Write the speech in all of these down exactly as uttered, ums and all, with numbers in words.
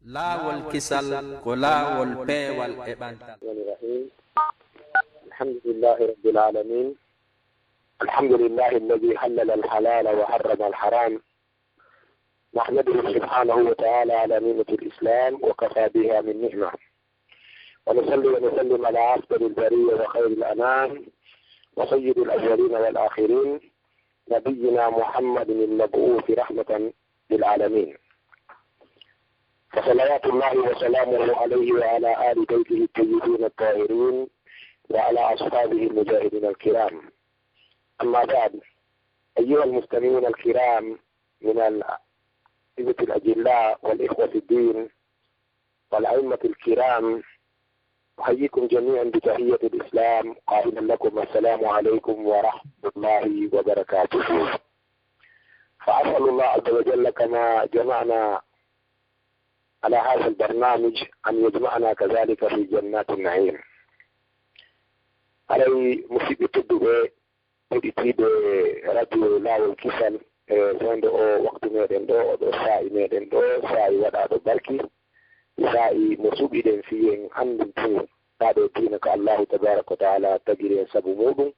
Laawol kisal ko laawol peewal e ɓantal. الرحمن الرحيم. الحمد لله رب العالمين. الحمد لله الذي حلل الحلال وحرم الحرام. نحمده سبحانه وتعالى على نعمة الإسلام وكفى بها من نعمة. ونصلي ونسلم على أفضل البرية وخير الأنام وسيد الأولين والآخرين نبينا محمد المبعوث رحمة للعالمين. فصلوات الله وسلامه عليه وعلى آل بيته الطيبين الطاهرين وعلى أصحابه المجاهدين الكرام. أما بعد، أيها المستمعون الكرام من الأئمة الأجلاء والإخوة في الدين والأئمة الكرام، أحييكم جميعا بتحية الإسلام قائلا لكم: السلام عليكم ورحمة الله وبركاته. فأسأل الله عز وجل كما جمعنا على هذا البرنامج أن يجمعنا كذلك في جنات النعيم. Haray, musidɓe tedduɓe, heɗitiiɓe radio Laawol Kisal, e fewndo o waktu meɗen ɗo, oɗo saa'i meɗen ɗo, saa'i waɗaaɗo barki, saa'i mo suɓiɗen fii en anndintine kaa ɗo diina ka Allahu tabaaraka wa ta'ala tagiri en sabu muuɗum.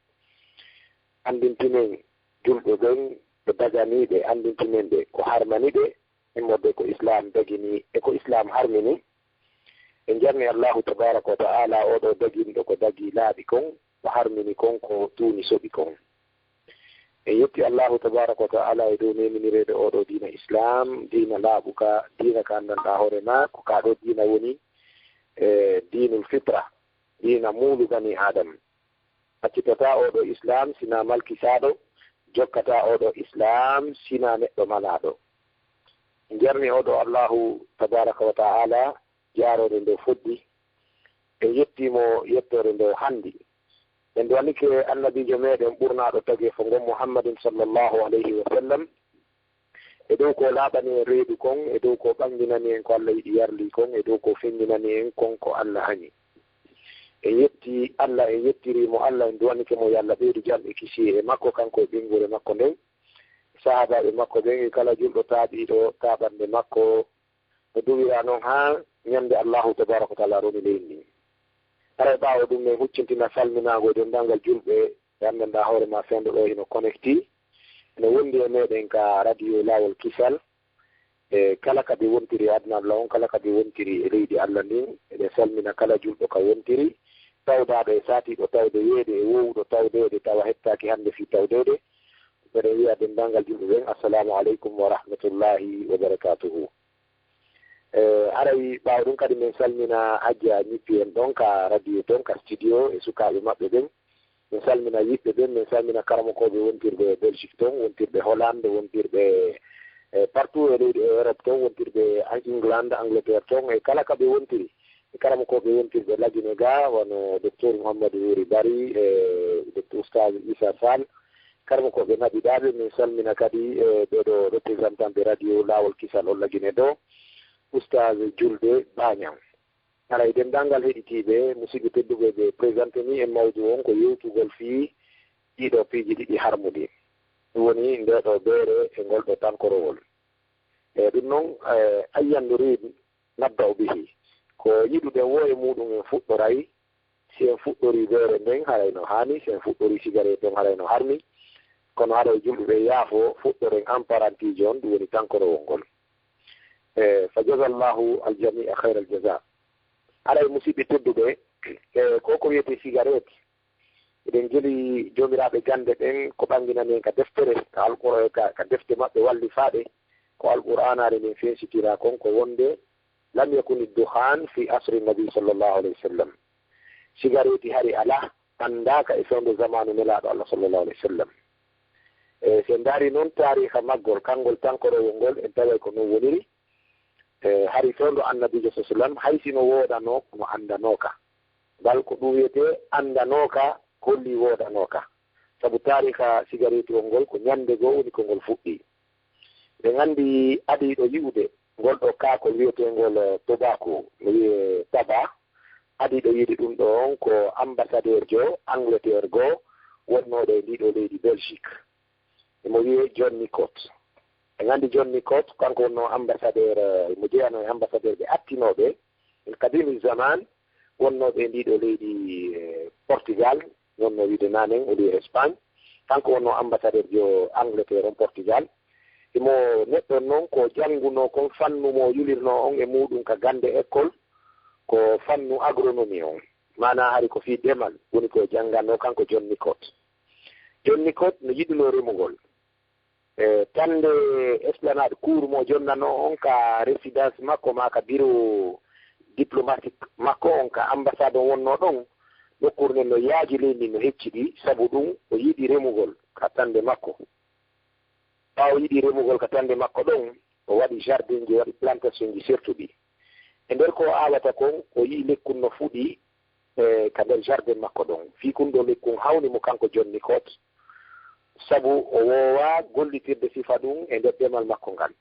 Anndintinen julɓe ɓen ɓe daganiiɓe, anndintinen ɓe ko harmani ɓe, immorde ko Islaam dagini e ko Islaam harmini. En jarni Allahu tabaaraka wa ta'ala, oo ɗoo daginɗo ko dagii laaɓi kon, ko harmini kon, ko tuuni soɓi kon. En yetti Allahu tabaaraka wa ta'ala e dow neeminireede oo ɗoo diina Islaam, diina laaɓuka, diina ka anndanɗaa hoore maa, ko kaa ɗoo diina woni, e, diinul fitra, diina muulu banii Aadam. Accitataa oo ɗoo Islaam sinaa malkisaaɗo, jokkataa oo ɗoo Islaam sinaa neɗɗo malaaɗo. En jarni oo ɗoo Allahu tabaaraka wa ta'ala, jaaroore nde foddi, en yettii mo yettoore nde hanndi. En duwanike Annabiijo meɗen ɓurnaaɗo tageefo ngon, Muhammadin sallallahu alayhi wa sallam, e dow ko laaɓani en reedu kon, e dow ko ɓanginani en ko Alla yiɗi yarli kon, e dow ko fenndinani en kon ko Alla haɲi. En yetti Alla, en yettiri mo Alla, en duwanike mo yo Alla ɓeydu jam e kisiyee e makko, kanko e ɓeynguure makko nden, sahaabaaɓe makko ɓen, e kala julɗo taaɓiiɗo taaɓannde makko, no duwiraa non haa ɲande Allahu tabaaraka wa ta'ala roni leydi ndin. Haray ɓaawo ɗum, en huccintina salminaango e denndaangal julɓe ɓe anndanɗaa hoore maa fewndo ɗo hino connecti, hino wondi e meɗen ka radio Laawol Kisal, e kala ka ɓe wontiri e aduna Alla on, kala ka ɓe wontiri e leydi Alla ndin. Eɗen salmina kala julɗo ka wontiri, tawdaaɗo e saatiiɗo tawdeyeede, e woowuɗo tawdeede, tawa hettaaki hannde fii tawdeede. Mbeɗen wi'a denndaangal julɓe ɓen, Assalaamu aleykum wa rahmatullaahi wa barakaatuhu. E, haray ɓaawo ɗum kadi, min salmina Hajja Ñippi en ɗon ka radio ton, ka studio, e sukaaɓe maɓɓe ɓen. Min salmina yiɓɓe ɓen, min salmina karamokooɓe wontirɓe Belgique ton, wontirɓe Hollande, wontirɓe, e, partout e leydi e Europe ton, wontirɓe England, Angleterre ton, e kala ka ɓe wontiri. E karamokooɓe wontirɓe Lagine ga, wano Docteur Mouhamadou Wuri Bari, e Docteur Oustaz Issa Sall, karamokooɓe naɓidaaɓe, min salmina kadi, e, ɓeeɗo représentant ɓe radio Laawol Kisal on Lagine ɗo, Oustaz Julde Bañang. Haray denndaangal heɗitiiɓe, musidɓe tedduɓe, ɓe présente ni en mawdu on ko yewtugol fii ɗiɗo piiji ɗiɗi harmuɗi. Ɗum woni nde ɗo beere e ngol ɗo tankorowol. E ɗum non, e, ayyan nurid nabda'u bihi. Ko yiɗuɗen woo e muuɗum en fuɗɗoray, si en fuɗɗorii beere nden haray no haani, si en fuɗɗorii sigareet on haray no harmi. Kono haray julɓe ɓe yaafo, fuɗɗoren en parantiijo on, ɗum woni tankorowol ngol. E, fa jazallahu aljami'a khairal jaza. Haray musidɓe tedduɓe, e, ko ko wiyetee sigareet, eɗen jeli joomiraaɓe gannde ɓen ko ɓanginani en ka deftere, ka Alqur-, ka, ka defte maɓɓe wallifaaɗe, ko Alqur'aanaare nden fensitira kon, ko wonde, lam yakuni dukhan fi asri nabi sallallahu alayhi wa sallam. Sigareeti hari alaa, anndaaka e fewndo zamaanu Nelaaɗo Allah sallallahu alayhi wa sallam. E, si en ndaari non taariika maggol, kanngol tankorowol ngol, en taway ko non woniri. E, hari fewndo Annabiijo sallallahu alayhi wa sallam, hay si no woodanoo, kono anndanooka. Ngal ko ɗum wiyetee anndanooka, holli woodanooka. Sabu taariika sigareetiwol ngol ko ɲande goo woni ko ngol fuɗɗii. Ɓe nganndi adiiɗo yi'ude ngol ɗoo kaakol wiyeteengol, eh, tobacco, no wiyee taba. Adiiɗo yi'ude ɗum ɗoo on ko ambassadeerjo Angleterre goo wonnooɗo e ndii ɗoo leydi Belgique. Emo wiyee John Nicot. En nganndi John Nicot, kanko wonnoo ambassadeur, eh, mo jeyanoo e ambassadeur ɓe attinooɓe en kadimi zaman, wonnooɓe e ndiiɗo leydi, eh, Portugal, wonnoo wiide nanen o ɗo e Espagne. Kanko wonnoo ambassadeur jo Angleterre on Portugal. Himo neɗɗo noon ko janngunoo kon fannu mo yulirnoo on e muuɗum ka gannde école, ko fannu agronomie on. Maanaa hari ko fii demal woni ko janngannoo kanko John Nicot. John Nicot no yiɗunoo remugol. E tannde Esplanade Cour mo jonnanoo on ka résidence makko maa ka bureau diplomatique makko on ka ambassade on wonnoo ɗon, nokkuure nden no yaaji leydi ndin no heccidi, sabu ɗum o yiɗi remugol ka tannde makko. Ɓaawo yiɗi remugol ka tannde makko ɗon, o waɗi jardinji, o waɗi plantationji sertuɗi. E nder ko o aawata kon, o yi'i lekkun no fuɗi, e, ka nder jardin makko ɗon. Fii kun ɗoo lekkun hawni mo kanko John Nicot, sabu o woowaa gollitirde sifa ɗum e nder demal makko ngal.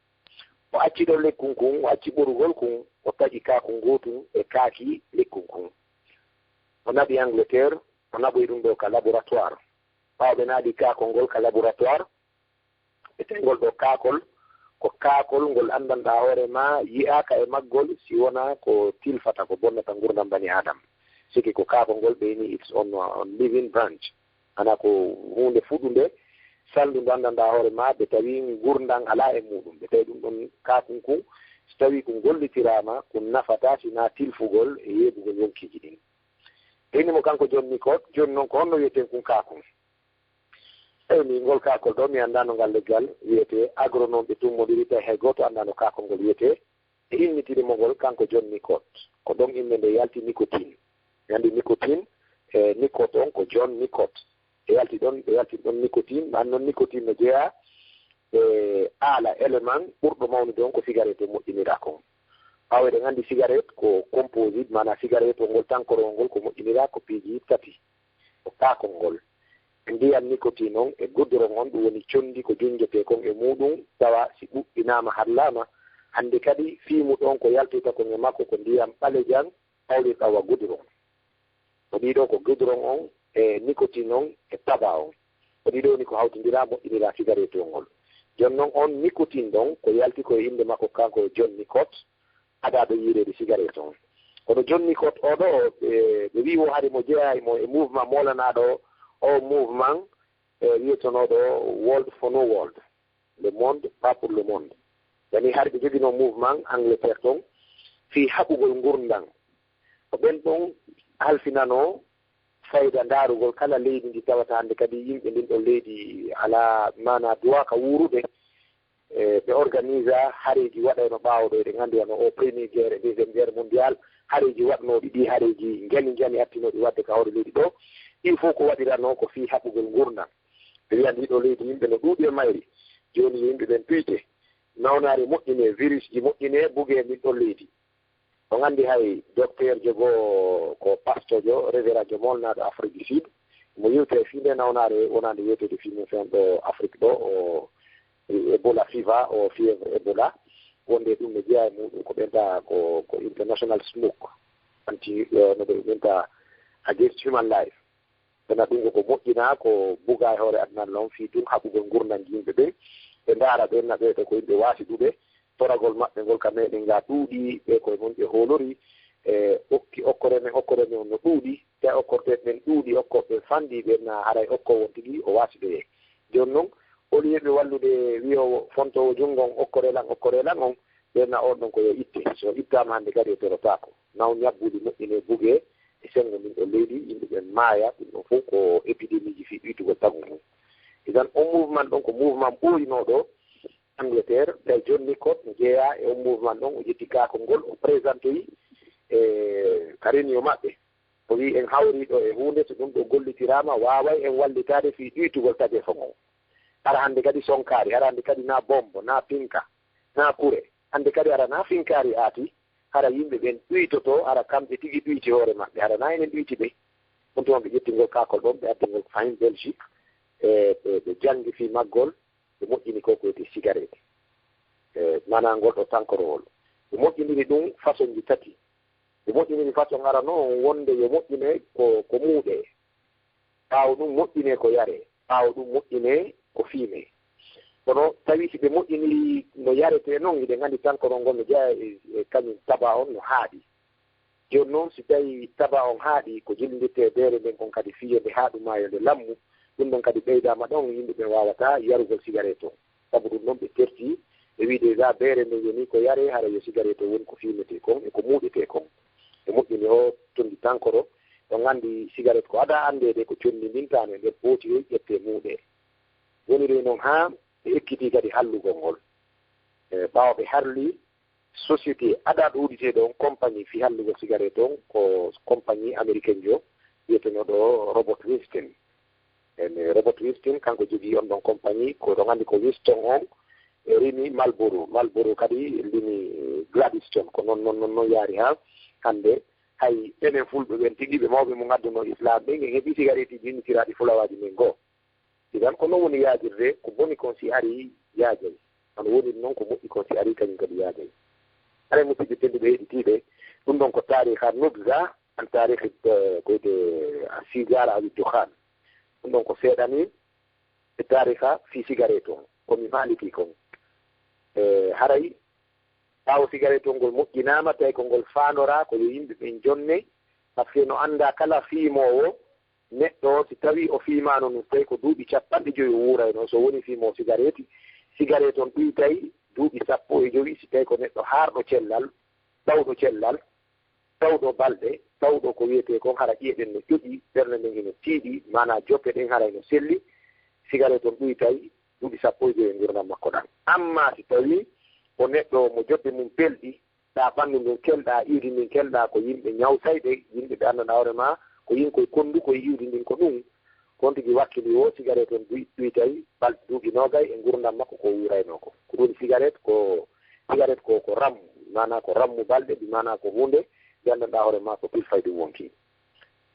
O acci ɗon lekkun kun, o acci ɓorugol kun, o taƴi kaakun gootun e kaaki lekkun kun. O naɓi Angleterre, o naɓoyi ɗum ɗoo ka laboratoire. Ɓaawo ɓe naɓi kaakol ngol ka laboratoire, ɓe tawi ngol ɗoo kaakol, ko kaakol ngol anndanɗaa hoore maa, yi'aaka e maggol, si wonaa ko tilfata, ko bonnata ngurndan bani Aadama. Siki ko kaakol ngol ɓe ini it's on, on living branch. Ana ko huunde fuɗunde, salndu ndu anndanɗaa hoore maa, ɓe tawi ngurndan alaa e muuɗum. Ɓe tawi ɗum ɗon kaakun kun, si tawii kun gollitiraama, kun nafataa si naa tilfugol e yeeɓugol yonkiiji ɗin. Ɓe ini mo kanko John Nicot, jooni noon ko honno wiyeten kun kaakun? Eyi, min ngol kaakol ɗoo, mi anndaa no ngal leggal wiyetee. Agronome ɓe tummondiri, tawi hay gooto anndaa no kaakol ngol wiyetee. Ɓe innitiri mo ngol kanko John Nicot. Ko ɗon innde nde yalti, nicotine. Mi anndi nicotine, e Nicot on ko John Nicot. Ɓe yalti ɗon, ɓe yalti ɗon nicotine. An noon nicotine no jeyaa e aala, élément ɓurɗo mawnude on ko cigarette moƴƴiniraa kon. Ɓaawo eɗen anndi cigarette ko composite, maanaa cigarette o ngol tankoroo ngol ko moƴƴiniraa ko piiji tati. Ko kaakol ngol. Ndiyam nicotine on e goudron on, ɗum woni conndi ko junnjetee kon e muuɗum, tawa si ɓuɓɓinaama harlaama. Hannde kadi fiimu ɗon ko yaltoyta kon e makko ko ndiyam ɓalejam, pawlirɗam wa goudron. Ko ɗiɗo ko goudron on e nicotine on e tabac on. Ko ɗiɗo woni ko hawtindiraa moƴƴiniraa cigarette o ngol. Jooni noon on nicotine ɗon ko yalti ko e innde makko kanko John Nicot, adaaɗo yiireede cigarette on. Kono John Nicot oo ɗoo, ɓe, ɓe wi'i wo hari mo jeyaa e mo e mouvement moolanaaɗo o mouvement, e, wiyetonooɗo World for No World, Le Monde, pas pour le monde. Yani hari ɓe joginoo mouvement Angleterre ton fii haɓugol ngurndan. Ko ɓen ɗon halfinanoo fayda ndaarugol kala leydi ndi tawata hannde kadi yimɓe ndin ɗon leydi alaa maanaa duwaa ka wuurude. E, ɓe organisa hareeji waɗayno ɓaawo ɗo, eɗen anndi wano o Premier Guerre e Deuxième Guerre Mondiale, hareeji waɗnooɗi ɗi, hareeji njani njani attinooɗi waɗde ka hoore leydi ɗo. Ɗi fof ko waɗiranoo ko fii haɓugol ngurndan. Ɓe wiya ndi ɗo leydi yimɓe no ɗuuɗi e mayri. Jooni yo yimɓe ɓen tuyte. Nawnaare moƴƴinee, virusji moƴƴinee, bugee ndin ɗon leydi. On anndi hay docteur jogo ko pastojo, révérend jo molnaaɗo Afrique du Sud, mo yewte fii nde nawnaare wonande weteede fii mum fen ɗo Afrique ɗo, o Ebola fever, o fièvre Ebola, wonde ɗum ne jeyaa e muɗum ko ɓenta ko, ko international smoke, anti, eh, no ɓe ɓenta against human life. Kono ɗum ko ko moƴƴinaa, ko bugaa e hoore aduna noon, fii tun haɓugol ngurndan yimɓe ɓen. Ɓe ndaara ɓeen na ɓee ɗo ko yimɓe waasiduɓe, toragol maɓɓe ngol ka meɗen ngaa ɗuuɗi, ɓe koye mum ɓe hoolori, e okki okkore men, okkore men no ɗuuɗi, te okkorteeɓe ɓen ɗuuɗi, okkooɓe ɓen fanɗi, ɓeen na haray okkoo won tigi o waasidoyee. Jooni noon, au lieu ɓe wallude wi'oowo fontoowo junngo on, okkore lan, okkore lan on, ɓeen na on ɗon ko yo itte. So ittaama hannde kadi o torotaako. Naw ñabbuuli moƴƴinee bugee, e senngo ndin ɗo leydi, yimɓe ɓen maaya, ɗum ɗon fof ko épidémie ji fii ɗuytugol tagu ngun. Idan, on mouvement ɗon ko mouvement ɓooynooɗo Angleterre, tawi John Nicot no jeyaa e on mouvement ɗon, o ƴetti kaakol ngol, o présentoyi e ka réunion maɓɓe. O wi'i en hawrii ɗo e huunde, so ɗum ɗo gollitiraama, waaway en wallitaade fii ɗuytugol tageefo ngon. Hara hannde kadi sonkaari, hara hannde kadi na bombo, na pinka, na kure. Hannde kadi hara na finkaari aati, hara yimɓe ɓen ɗuytoto, hara kamɓe tigi ɗuyti hoore maɓɓe, hara na enen ɗuyti ɓe. On tuma ɓe ƴetti ngol kaakol ɗon, ɓe addi ngol fahin Belgique, e ɓe, ɓe janngi fii maggol, ɓe moƴƴini ko ko wiyetee cigarette. E maanaa ngol ɗo tankorowol. Ɓe moƴƴiniri ɗum façon ji tati. Ɓe moƴƴiniri façon arano on wonde yo moƴƴine ko, ko muuɗee. Ɓaawo ɗum moƴƴinee ko yaree. Ɓaawo ɗum moƴƴinee ko fiimee. Kono tawi si ɓe moƴƴiniri no yaretee noon, hiɗen anndi tankorol ngol no jeyaa e, e kañum taba on no haaɗi. Jooni noon, si tawii taba on haaɗi, ko jillindirtee e beere nden kon kadi fii yo nde haaɗu maa yo nde lammu, ɗum ɗon kadi ɓeydaama ɗon, yimɓe ɓen waawataa yarugol sigareet on. Sabu ɗum ɗon ɓe tertii, ɓe wii déjà beere nden yoni ko yaree, hara yo sigareet on woni ko fiimetee kon e ko muuɗetee kon. Ɓe moƴƴini oo conndi tankoro, on anndi sigareet ko adaa anndeede ko conndi ndin tan e nder bootiwel ƴettee muuɗee. Woniri noon haa ɓe ekkitii kadi hallugol ngol. E, ɓaawo ɓe harlii, société adaa ɗo udditee ɗon, compagnie fii hallugol sigareet on, ko compagnie américaine jo, wiyetenooɗo Robert Winston. En, Robert Winston, kanko jogii on ɗon compagnie, ko ɗon anndi ko Winston on, e rimi Marlboro. Marlboro kadi rimi Gladstone, ko noon, noon, noon, noon yaari haa hannde. Hay enen Fulɓe ɓen tigi, ɓe mawɓe mum adduno Islam ɓen, en heɓii sigareetiiji innitiraaɗi fulawaaji men goo. Idan ko noon woni yaajirde, ko boni kon si arii yaajay. Kono woni noon ko moƴƴi kon si arii kañum kadi yaajay. Aray musidɓe tedduɓe heɗitiiɓe, ɗum ɗon ko taariha nubza, an taarihi, eh, ko wiyetee asigaar awi dukhaan. Ɗum ɗon ko seeɗa ni e taariha fii sigareet on, ko mi haaliti kon. E haray ɓaawo sigareet on ngol moƴƴinaama, tawi ko ngol faandoraa ko yo yimɓe ɓen jonne, par ce que no anndaa kala fiimoowo, neɗɗo o, si tawii o fiimaano nun, tawi ko duuɓi capanɗe jowi o wuurayno, so woni fiimo sigareeti, sigareeti on ɗuytay duuɓi sappo e jowi, si tawii ko neɗɗo haarɗo cellal, tawɗo cellal, tawɗo balɗe, tawɗo ko wiyetee kon hara ƴi'e ɗen no ƴoƴi, ɓernde nden hino tiiɗi, maanaa jokke ɗen haray no selli, sigareeti on ɗuytay duuɓi sappo e jowi e ngurndan makko ɗan. Ammaa si tawii ko neɗɗo mo jokke mum pelɗi, ɗa ɓanndu ndun kelɗa, iwdi ndin kelɗa, ko yimɓe ñawsayɓe, yimɓe ɓe anndanɗaa hoore maa, ko yinkoy konndu, ko e iwdi ndin ko ɗun. Ko on tigi wakkili o, sigareeti on duy-, ɗuytay balɗe duuɓi noogay e ngurndan makko ko wuuraynoo ko. Ko ɗun sigareeti ko, sigareeti ko, ko rammu, maanaa ko rammu balɗe, bi maanaa ko huunde nde anndanɗaa hoore maa ko tilfay ɗun wonki.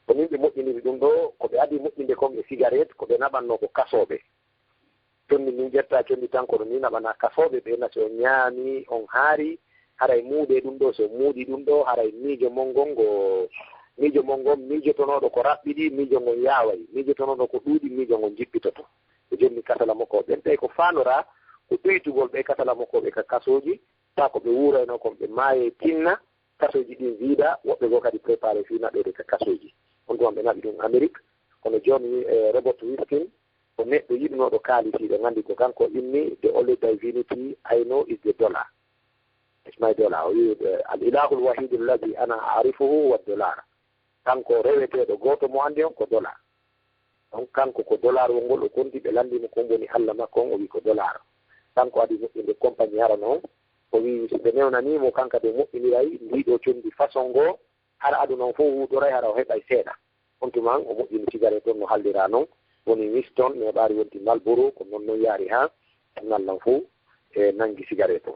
Ko nin ɓe moƴƴiniri ɗun ɗoo, ko ɓe adii moƴƴinde kon e sigareeti, ko ɓe naɓannoo ko kasooɓe. Conndi ndin ƴetta, conndi tankoro ndin naɓana kasooɓe ɓe, na si on ñaami, on haari, haray muuɗee ɗum ɗoo, si on muuɗii ɗum ɗoo, haray miijo mon ngon ngo, miijo mon ngon miijotonooɗo ko raɓɓiɗi, miijo ngon yaaway, miijotonooɗo ko ɗuuɗi, miijo ngon jippitoto. Ko jonni kasala makko ɓen tawi ko faandoraa ko ɗuytugol ɓe kasala makko ɓe ka kasooji, taa ko ɓe wuuraynoo kon ɓe maayee tinna, kasooji ɗin viida, woɓɓe goo kadi préparé fii naɓeede ka kasooji. On tuma ɓe naɓi ɗum Amérique, kono John Wi-, eh, Robert Winston, ko neɗɗo yiɗunooɗo kaalisi, ɓe nganndi ko kanko inni, "The only divinity I know is the dollar. It's my dollar." O wi'i, eh, "Al ilahul wahidu alladhi ana a'rifuhu wa dollar." Kanko reweteeɗo gooto mo anndi on ko dollar. Donc kanko ko dollar wongol o konti, ɓe lanndii mo kon woni Alla makko on, o wi'i ko dollar. Kanko adi moƴƴinde compagnie hara non, o wi'i si ɓe newnanii mo, kanka ɓe moƴƴiniray ndii ɗoo conndi façon goo, hara aduna on fof huutoray, hara o heɓay seeɗa. On tuma o moƴƴini sigaret on no haaldiraa non, woni Winston, neeɓaari wonti Marlboro, ko non non yaari haa aduna lan fof e nanngi sigaret on.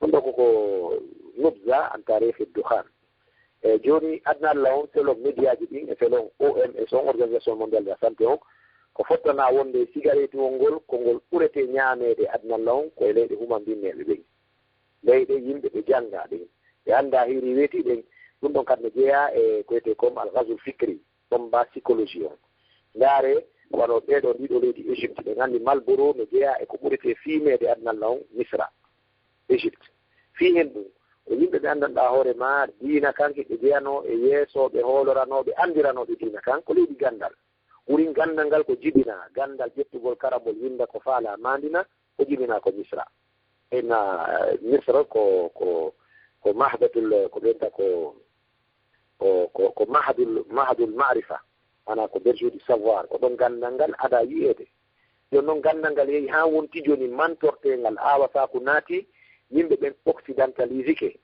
Ɗum ɗoo ko, ko nubza an taarikhi dukhaan. E jooni aduna Allah on, selon mediyaaji ɗin e selon O M S on, Organisation Mondiale de la Santé on, ko fottanaa wonde sigareetiwol ngol ko ngol ɓuretee ñaameede aduna Allah on ko e leyɗe humambinneeɓe ɓen. Leyɗe yimɓe ɓe janngaa ɗen, ɓe anndaa hiiri weeti ɗen. Ɗum ɗon kadi no jeyaa e ko wiyetee comme al ghazwul fikri, combat psychologie on. Ndaaree, wano ɓee ɗoo, ndii ɗoo leydi Égypte, ɓe nganndi Marlboro no jeyaa e ko ɓuretee fiimeede aduna Allah on, Misra, Égypte. Fii hen ɗum, ko yimɓe ɓe anndanɗaa hoore maa, diina kan, hiɓe jeyanoo e yeesooɓe hooloranooɓe, anndiranooɓe diina kan, ko leydi ganndal. Wurin ganndal ngal ko jibinaa, ganndal ƴettugol karambol, winnda ko faalaa, maandina, ko jibinaa ko Misra. Ena, eh, Misra ko, ko, ko mahdatul, ko ɓenta ko, ko, ko, ko mahadul, mahadul ma'rifa, maanaa ko bergeau du savoir, ko ɗon ganndal ngal ada yi'eede. Jooni non ganndal ngal yehi haa wonti jooni mantorteengal, awa saaku naati, yimɓe ɓen occidentalisike.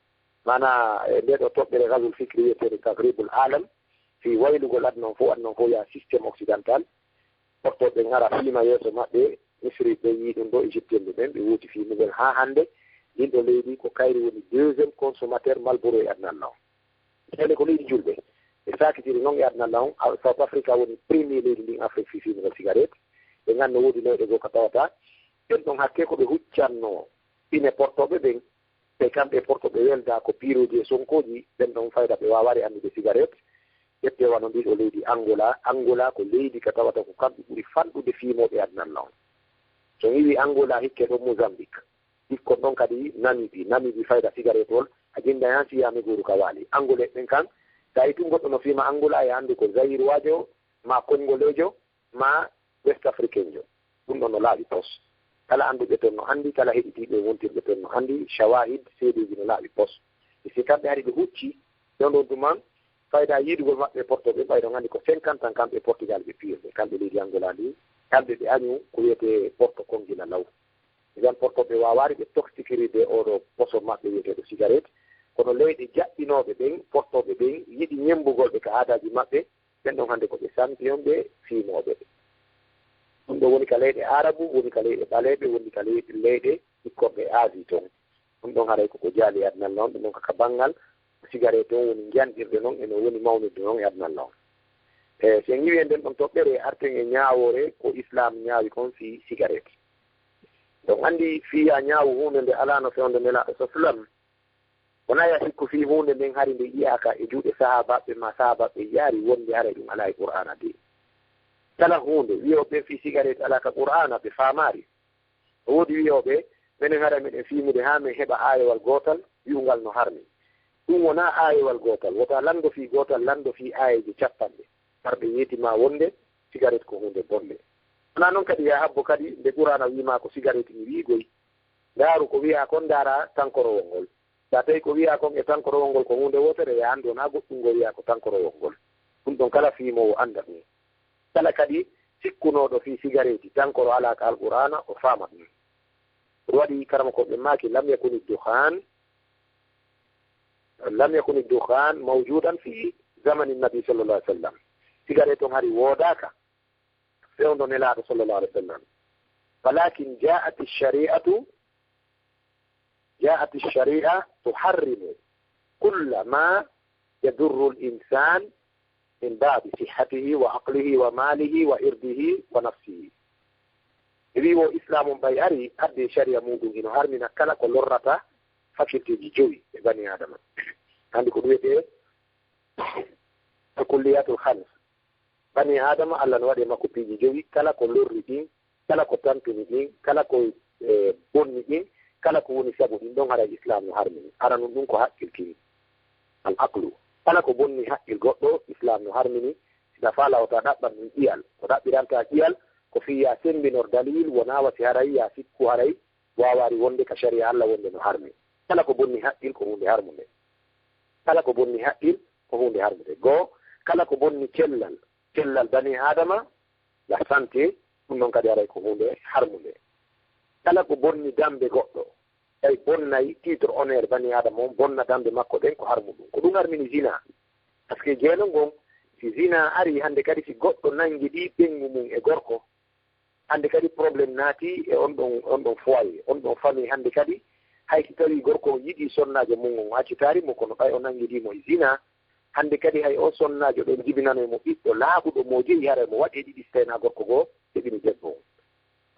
Maanaa, e ndee ɗoo toɓɓere ghazwul fikri wiyeteende Taghribul Alam, fii waylugol aduna on fof, aduna on fof yaa système occidental. Portooɓe ngara fiima yeeso maɓɓe, Misri ɓe yii ɗum ɗoo, Égyptien ɓe ɓen, ɓe wooti fiimugol haa hannde. Ndin ɗoo leydi ko kayri woni deuxième consommateur Marlboro e aduna Allah on. Kadi ko leydi julɓe. Ɓe saakitiri non e aduna Allah on, a-, South Africa woni premier leydi ndin Afrique fii fiimugol sigaret. Ɓe nganndi no woodi leyɗe goo ko tawata ɓen ɗon hakke ko ɓe huccannoo ine portooɓe ɓen. Ɓe kamɓe porto ɓe welda ko piirooji e sonkooji, ɓen ɗon fayda ɓe waawaari anndude sigaret. Ƴettee wano ndii ɗoo leydi Angola. Angola ko leydi ka tawata ko kamɓe ɓuri fanɗude fiimooɓe aduna Allah on. So mi wii Angola, hikke ɗon Mozambique. Hikkon ɗon kadi Namibie. Namibie fayda sigaretol, a jinda yan si yaami guru ka waali. Angolais ɓen kan, sa yi tun goɗɗo no fiima Angola, e anndu ko Zaïroijo, ma Kongolejo, ma West Africainjo. Ɗum ɗon no laaɓi pos. Kala annduɓe ton no anndi, kala heɗitiiɓe wontirɓe ton no anndi, shawahid, seedeeji no laaɓi pos. E si kamɓe hari ɓe hucci, ɗon ɗon tuma, fayda yiidugol maɓɓe Porto ɓe, ɓayɗon anndi ko cinquante ans kamɓe Portugal ɓe piyirɓe, kamɓe leydi Angola ndi, kamɓe ɓe añu ko wiyetee Porto kon gila law. Idan Porto ɓe waawaari ɓe toxicirde oɗo poso maɓɓe wiyeteeɗo sigaret, kono leyɗe jaɓɓinooɓe ɓen, Porto ɓe ɓen, yiɗi ñemmbugol ɓe ka aadaaji maɓɓe, ɓen ɗon hannde ko ɓe champion ɓe fiimooɓe. Ɗum ɗo woni ka leyɗe Arabu, woni ka leyɗe ɓaleeɓe, woni ka leyɗe, leyɗe ɓikkorɓe Asie ton. Ɗum ɗon haray koko jaali e aduna Allah on, ɗum ɗon kaka banngal sigaret on woni njanɗirde non, e no woni mawnirde non e aduna Allah on. E, si en ngiwi e nden ɗon toɓɓere, arten e ñaawoore ko Islam ñaawi kon fii sigaret. Ɗon anndi fii a ñaawu huunde nde alaano fewndo Nelaaɗo sa sallam, wonaa ya sikku fii huunde nden hari nde yi'aaka e juuɗe sahaabaaɓe ma sahaabaaɓe yaari wonde haray ɗum alaa e Qur'aana de. Kala huunde wi'ooɓe fii sigaret alaa ka Qur'aana ɓe faamaari. Woodi wi'ooɓe, menen haray meɗen fiimude haa men heɓa aayewal gootal wi'ungal no harmi. Ɗum wonaa aayewal gootal, wota lanndo fii gootal, lanndo fii aayeeje cappanɗe. Far ɓe yeeti ma wonde sigaret ko huunde bonnde. Wonaa non kadi ya habbo kadi nde Qur'aana wi'i ma ko sigaret mi wi'i goy. Ndaaru ko wi'aa kon, ndaara tankorowol ngol. Sa tawi ko wi'aa kon e tankorowol ngol ko huunde wootere, ya anndu wonaa goɗɗum ngo wi'aa ko tankorowol ngol. Ɗum ɗon kala fiimoowo annda ɗum. Kala kadi sikkunooɗo fii sigareeti tankoro alaa ka Alqur'aana, o faama ɗum. Ɗum waɗi karamokooɓe maaki, lam yakuni dukhan, lam yakuni dukhan mawjudan fi zamani nabi sallallahu alaihi wasallam. Sigareet on hari woodaaka fewndo Nelaaɗo sallallahu alaihi wasallam. Walakin ja'at ash-shari'atu, ja'at ash-shari'a tuharrimu kulla ma yadurru al-insan min babi sihhatihi wa aqlihi wa malihi wa irdihi wa nafsihi. E wi wo Islam on ɓay ari, addi e shari'a muɗum hino harmina kala ko lorrata facultéji jowi e bani Adama. Hande ko ɗum wiyetee al-kulliyatul khams. Bani Adama, Allah no waɗi e makko piiji jowi, kala ko lorri ɗin, kala ko tantini ɗin, kala ko, eh, bonni ɗin, kala ko woni sabu ɗin ɗon, haray Islam no harmini. Aranun ɗum ko haqqil kin, al aqlu. Kala ko bonni haqqil goɗɗo, Islam no harmini. Si a faalaa wota ɗaɓɓan ɗum ƴiyal. Ko ɗaɓɓiranta ƴiyal, ko fii ya sembinor dalil, wonaa wa si haray ya sikku haray waawaari wonde ka shari'a Allah wonde no harmi. Kala ko bonni haqqil ko huunde harmunde. Kala ko bonni haqqil ko huunde harmunde. Goo, kala ko bonni cellal, cellal bani Adama, la santé, ɗum ɗon kadi haray ko huunde harmunde. Kala ko bonni dambe goɗɗo, tawi bonnay titre honneur bani Adama on, bonna dambe makko ɗen, ko harmuɗum. Ko ɗum harmini zina. Parce que jeeno ngon, si zina ari hande kadi, si goɗɗo nangi ɗi ɓengu mum e gorko, hande kadi problème naati e on ɗon, on ɗon foyer, on ɗon famille. Hande kadi hay si tawi gorko on yiɗi sonnaajo mum on, o accitaari mo, kono ɓay o nangidii mo e zina, hande kadi hay o sonnaajo ɗon jibinanoy mo ɓiɗɗo laaɓuɗo mo jeyi, haray mo waɗi e ɗiɗi si tawi na gorko goo heɓini debbo on.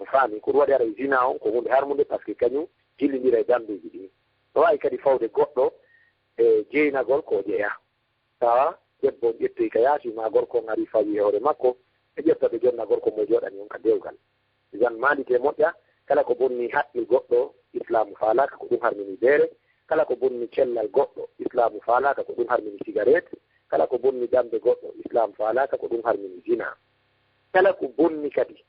On faami, ko ɗum waɗi haray zina on ko huunde harmunde, parce que kañum jillindira e dambeeji ɗin. No waawi kadi fawde goɗɗo e jeynagol ko o jeyaa. Tawa debbo on ƴettoy ka yaasi, ma gorko on ari fawi e hoore makko, ɓe ƴetta ɓe jonna gorko mo jooɗani on ka dewgal. Idan maanditee moƴƴa, kala ko bonni haqqil goɗɗo, Islaamu faalaaka, ko ɗum harmini beere. Kala ko bonni cellal goɗɗo, Islaamu faalaaka, ko ɗum harmini sigaret. Kala ko bonni dambe goɗɗo, Islaamu faalaaka, ko ɗum harmini zina. Kala ko bonni kadi,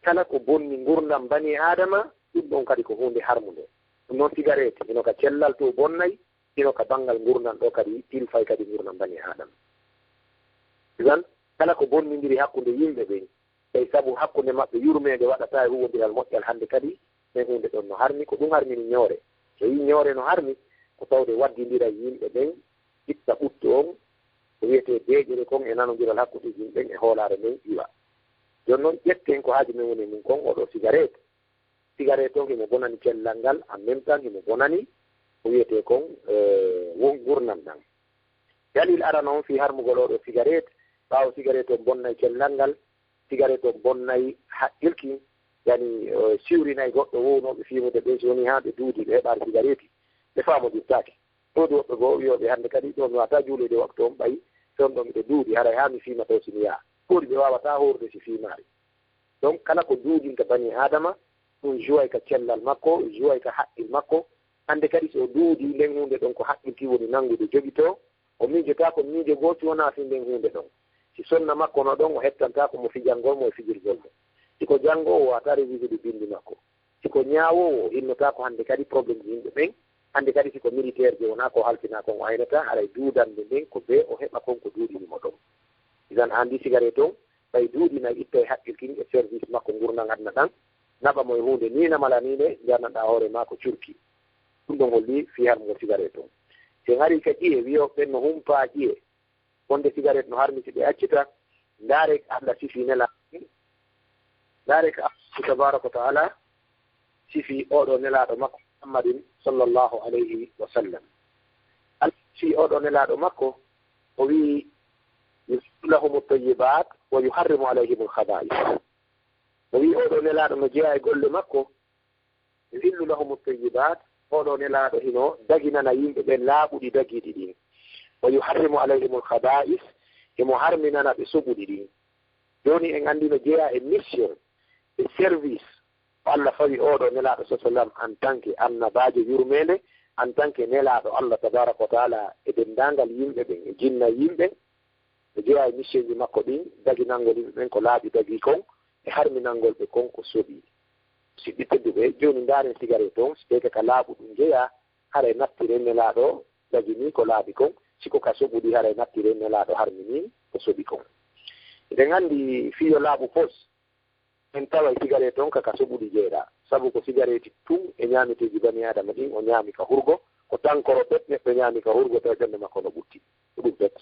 kala ko bonni ngurndan bani Aadama, ɗum ɗon kadi ko huunde harmunde. Ɗum noon sigaret, hino ka cellal to bonnay, hino ka banngal ngurndan ɗo kadi tilfay kadi ngurndan bani Aadama. Idan, kala ko bonnindiri hakkunde yimɓe ɓen, tawi sabu hakkunde maɓɓe yurmeende waɗata e huwwondiral moƴƴal hande kadi, nden huunde ɗon no harmi, ko ɗum harmini ñoore. So yi ñoore no harmi, ko tawde waddindira yimɓe ɓen, itta ɓuttu on, ko wiyetee deeƴere kon e nanondiral hakkunde yimɓe ɓen e hoolaare nden iwa. Jooni noon, ƴetten ko haaju men woni e mum kon, oɗo sigaret. Sigaret on himo bonani cellal ngal, en même temps himo bonani ko wiyetee kon, eh, won ngurndan ɗan. Dalil arano on fii harmugol oɗo sigaret, ɓaawo sigaret on bonnay cellal ngal, sigaret on bonnay haqqil kin, yani, eh, siwrinay goɗɗo wownooɓe fiimude ɓen, si woni haa ɓe duudi, ɓe heɓaali sigareeti, ɓe faamondirtaake. Woodi woɓɓe goo wi'ooɓe hande kadi ɗo mi waawataa juuloyde waktu on ɓay, si on ɗo miɗo duudi, haray haa mi fiima taw si mi yaha. Woodi ɓe waawataa horude si fiimaali. Donc, kala ko duudinta bani Aadama, ɗum juway ka cellal makko, juway ka haqqil makko. Hannde kadi, so o duudi nden huunde ɗon ko haqqil ki woni nanngude, jogitoo, o miijotaako miijo goo si wonaa fii nden huunde ɗon. Si sonna makko no ɗon, o hettantaako mo fijangol mo e fijirgol mo. Si ko janngoowo, o wata rewisude binndi makko. Si ko ñaawoowo, o hinnotaako hannde kadi problème yimɓe ɓen. Hannde kadi, si ko militaire je wonaa ko halfinaa kon o aynata, haray duudande nden ko bee o heɓa kon ko duudini mo ɗon. Idan, an di sigaret on, ɓay duudina, ittay haqqil kin e service makko ngurndan aduna ɗan, naɓa mo e huunde nii na mala nii ne, njarnanɗaa hoore maa ko curki. Ɗum ɗon holli fii harmugol sigaret on. Si en arii ka ƴiye, wi'o ɓen no humpaa ƴiye, wonde sigaret no harmi si ɓe accita, ndaare ka Allah sifi Nelaaɗo, ndaare ka Allah tabaaraka wa ta'ala sifi oɗo Nelaaɗo makko Muhammadin sallallahu alayhi wa sallam. Allah sifi oɗo Nelaaɗo makko, o wi'i, "Yuhillu lahumu tayyibat wa yuharrimu alayhimul khaba'is." O wi'i oɗo Nelaaɗo no jeyaa e golle makko, "Yuhillu lahumu tayyibat," oɗo Nelaaɗo hino daginana yimɓe ɓen laaɓuɗi dagiiɗi ɗin. "Wa yuharrimu alayhimul khaba'is," himo harminana ɓe soɓuɗi ɗin. Jooni en anndi no jeyaa e mission, e service, ko Allah fawi oɗo Nelaaɗo sa sallam en tant que annabaajo yurmeende, en tant que Nelaaɗo Allah tabaaraka wa ta'ala e denndaangal yimɓe ɓen, e jinna yimɓe, no jeyaa e mission ji makko ɗin, daginangol yimɓe ɓen ko laaɓi dagii kon, e harminangol ɓe kon ko soɓi. Siɓɓi tedduɓe, jooni ndaaren sigaret on, si tawii ka laaɓuɗum jeyaa, haray nattiren Nelaaɗo dagini ko laaɓi kon, si ko ka soɓuɗi, haray nattiren Nelaaɗo harmini ko soɓi kon. Eɗen anndi fii yo laaɓu pos, en taway sigaret on ka, ka soɓuɗi jeeɗaa, sabu ko sigareeti tun e ñaameteeji bani Aadama ɗin o ñaami ka hurgo, ko tankoro bet neɗɗo ñaami ka hurgo tawi ɓernde makko no ɓutti, ko ɗum bet.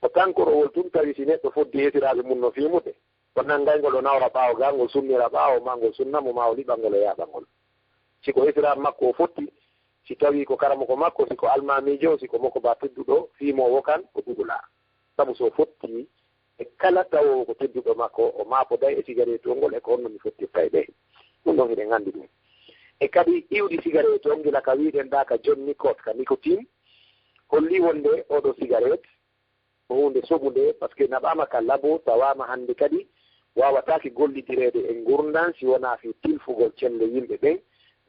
Ko tankorowol tun tawi si neɗɗo foddi esiraaɓe mun no fiimude, o nanngayngol o nawra ɓaawo gaa, ngol sunnira ɓaawo, maa ngol sunna mo, maa o liɓa ngol o yaaɓa ngol. Si ko esiraaɓe makko o fotti, si tawii ko karamoko makko, si ko almaamiijo, si ko mokobaa tedduɗo, fiimoowo kan, o duɗulaa. Sabu so o fotti e kala tawoowo ko tedduɗo makko, o maapoday e sigareetu on ngol e ko honno mi fottirta e ɓe. Ɗum ɗon hiɗen anndi ɗum. E kadi iwdi sigareetu on gila ka wi'ɗen ɗaa ka John Nicot, ka nicotine, holli wonde oɗo sigareet ko huunde soɓunde, parce que naɓaama ka labo, tawaama hannde kadi waawataake gollidireede e ngurndan si wonaa fii tilfugol celle yimɓe ɓen,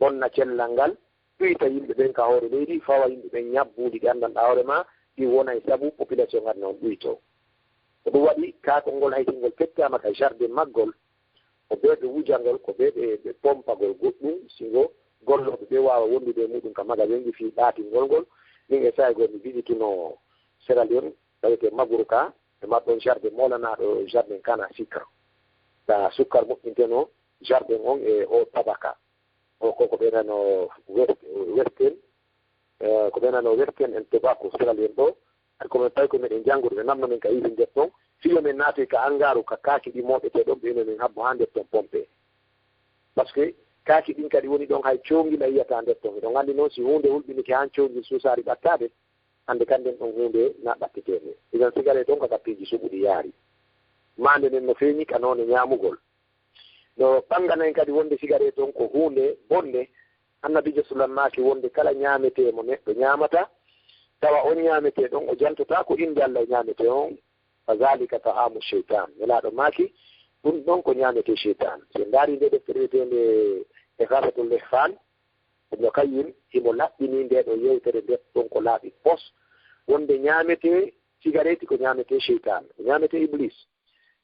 bonna cellal ngal, ɗuyta yimɓe ɓen ka hoore leydi, fawa yimɓe ɓen ñabbuuli ɗi anndanɗaa hoore maa, ɗi wona e sabu population aduna on ɗuytoo. Ko ɗum waɗi kaakol ngol hay si ngol fettaama ka jardin maggol, ko bee ɓe wujangol, ko bee ɓe, ɓe pompagol goɗɗum, si ngo gollooɓe ɓe waawa wondude e muɗum ka magasinji fii ɗaatingol ngol. Min e saay goo mi visitunoo Sierra Leone, tawetee Maguruka, ɓe marɗon jardin moolanaaɗo, jardin canne à sucre. Ka sukkar moƴƴintenoo jardin on e o tabaka. O ko, ko ɓe nano West-, Western, eh, ko ɓe nano Western and Tobacco Sierra Leone ɗo. Hay ko men tawi ko meɗen janngude, ɓe namno men ka iwdi nder ton. Fii yo men naatoy ka angaaru, ka kaaki ɗi mooɓetee ɗon, ɓe ino men habbo haa nder ton pompe. Parce que kaaki ɗin kadi woni ɗon hay coongila yiyata nder ton. Hiɗon anndi noon, si huunde hulɓinike haa coongil suusaari ɓattaade, hannde kan nden ɗon huunde na ɓatteteende. Idan sigareet on ka ka piiji soɓuɗi yaari. Maande nden no feeñi ka noone ñaamugol. No ɓanngana en kadi wonde sigareet on ko huunde bonnde. Annabiijo sulam maaki wonde kala ñaametee mo neɗɗo ñaamata, tawa on ñaametee ɗon o jantotaa ko innde Allah e ñaametee on, fa zalika ta'amu sheytan. Nelaaɗo maaki, ɗum ɗon ko ñaametee sheytan. Si en ndaari nde deftere wiyeteende Ighasatul Lahfan, Ibnu Qayyim, himo laɓɓini nde ɗo yewtere nder ɗon ko laaɓi pos, wonde ñaametee sigareeti ko ñaametee sheytan, ko ñaametee Iblis.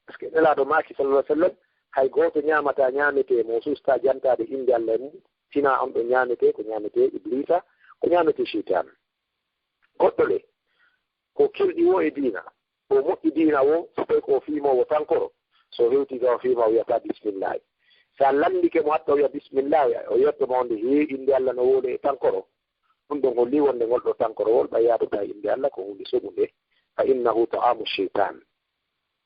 Parce que Nelaaɗo maaki, sallallahu alaihi wasallam, hay gooto ñaamataa ñaametee mo o suustaa jantaade innde Allah e mum, sinaa on ɗon ñaametee ko ñaametee Ibliisa, ko ñaametee Seytaane. Goɗɗo le, ko kirɗi wo e diina, ko moƴƴi diina wo, so tawi ko fiimoowo tankoro, so hewtii ga o fiima o wiyata bismillaahi. So a lanndike mo hatta o wiya bismillaahi, o yetto ma wonde hee innde Allah no wowlee e tankoro. Ɗum ɗon hollii wonde ngol ɗoo tankorowol ɓay yaadataa e innde Allah ko huunde soɓunde, fa innahu ta'amu sheytaan.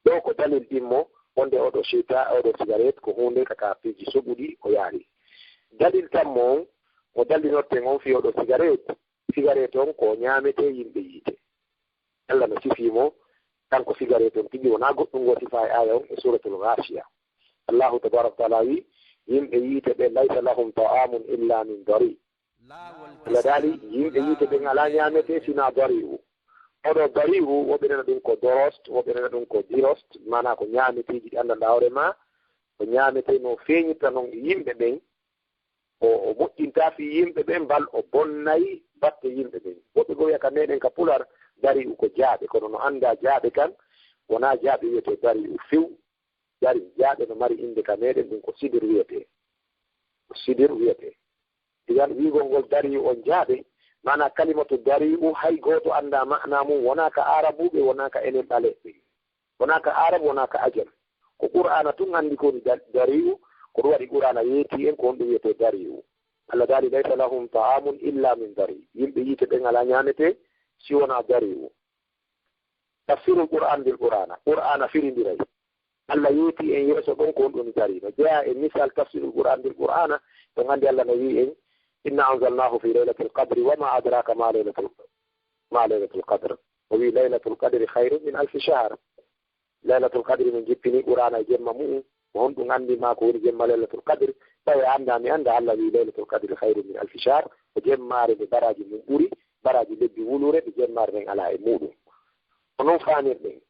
Ɗoo ko dalil ɗimmo wonde oɗo sheyta-, oɗo sigaret ko huunde ka, ka piiji soɓuɗi o yaari. Dalil tammo on mo dallinorten on fii oɗo sigaret, sigaret on ko ñaametee yimɓe yiite. Allah no sifii mo, kanko sigaret on tigi, wonaa goɗɗum ngoo sifaa e aaya on e Suuratul Ghaashiya. Allahu tabaaraka wa ta'aala wi'i, yimɓe yiite ɓe, laysa lahum ta'aamun illa min dari. Allah daali, yimɓe yiite ɓen alaa ñaametee sinaa dari'u. Oɗo dari'u, woɓɓe nana ɗum ko dorost, woɓɓe nana ɗum ko dirost, maanaa ko ñaameteeji ɗi anndanɗaa hoore maa, O ñaametee no feeñirta noon e yimɓe ɓen. O, o moƴƴintaa fii yimɓe ɓen, bal o bonnay batte yimɓe ɓen. Woɓɓe goo wi'a ka meɗen ka Pular, darii'u ko jaaɓe, kono no anndaa jaaɓe kan, wonaa jaaɓe wi'etee darii'u few. Dari, jaaɓe no mari innde ka meɗen, ɗum ko sidir wi'etee. Ko sidir wi'etee. Idan wi'ugol ngol darii'u on jaaɓe, maanaa kalimatu darii'u hay gooto anndaa maanaa mum, wonaa ka aarabuuɓe, wonaa ka enen ɓaleeɓe. Wonaa ka aarabu, wonaa ka ajam. Ko Qur'aana tun anndi ko woni da-, darii'u, ko ɗum waɗi Qur'aana yeetii en ko honɗum wi'etee darii'u. Allah daali, "Laysa lahum ta'amun illa min dari." Yimɓe yiite ɓen alaa ñaametee si wonaa darii'u. Tafsirul Qur'an bil Qur'ana. Qur'aana firindiray. Allah yeetii en yeeso ɗon ko honɗum woni darii'u. No jeyaa e misal tafsirul Qur'an bil Qur'ana, ɗon anndi Allah no wi'i en, "Inna anzalnahu fi laylatil qadri wa ma adraka ma laylatul, ma laylatul qadr." O wi'i, "Laylatul qadri khayrun min alfi shahr." Laylatul Qadri, min jippinii Qur'aana e jemma mu'um. Ko honɗum anndi maa ko woni jemma Laylatul Qadri? Tawi a anndaa, mi anndaa. Allah wi'i, "Laylatul Qadri khayrun min alfi shahr." Ko jemmaare nde baraaji mum ɓuri, baraaji lebbi wuluure, ɗe jemmaare nden alaa e muɗum. Ko non faamir ɗen.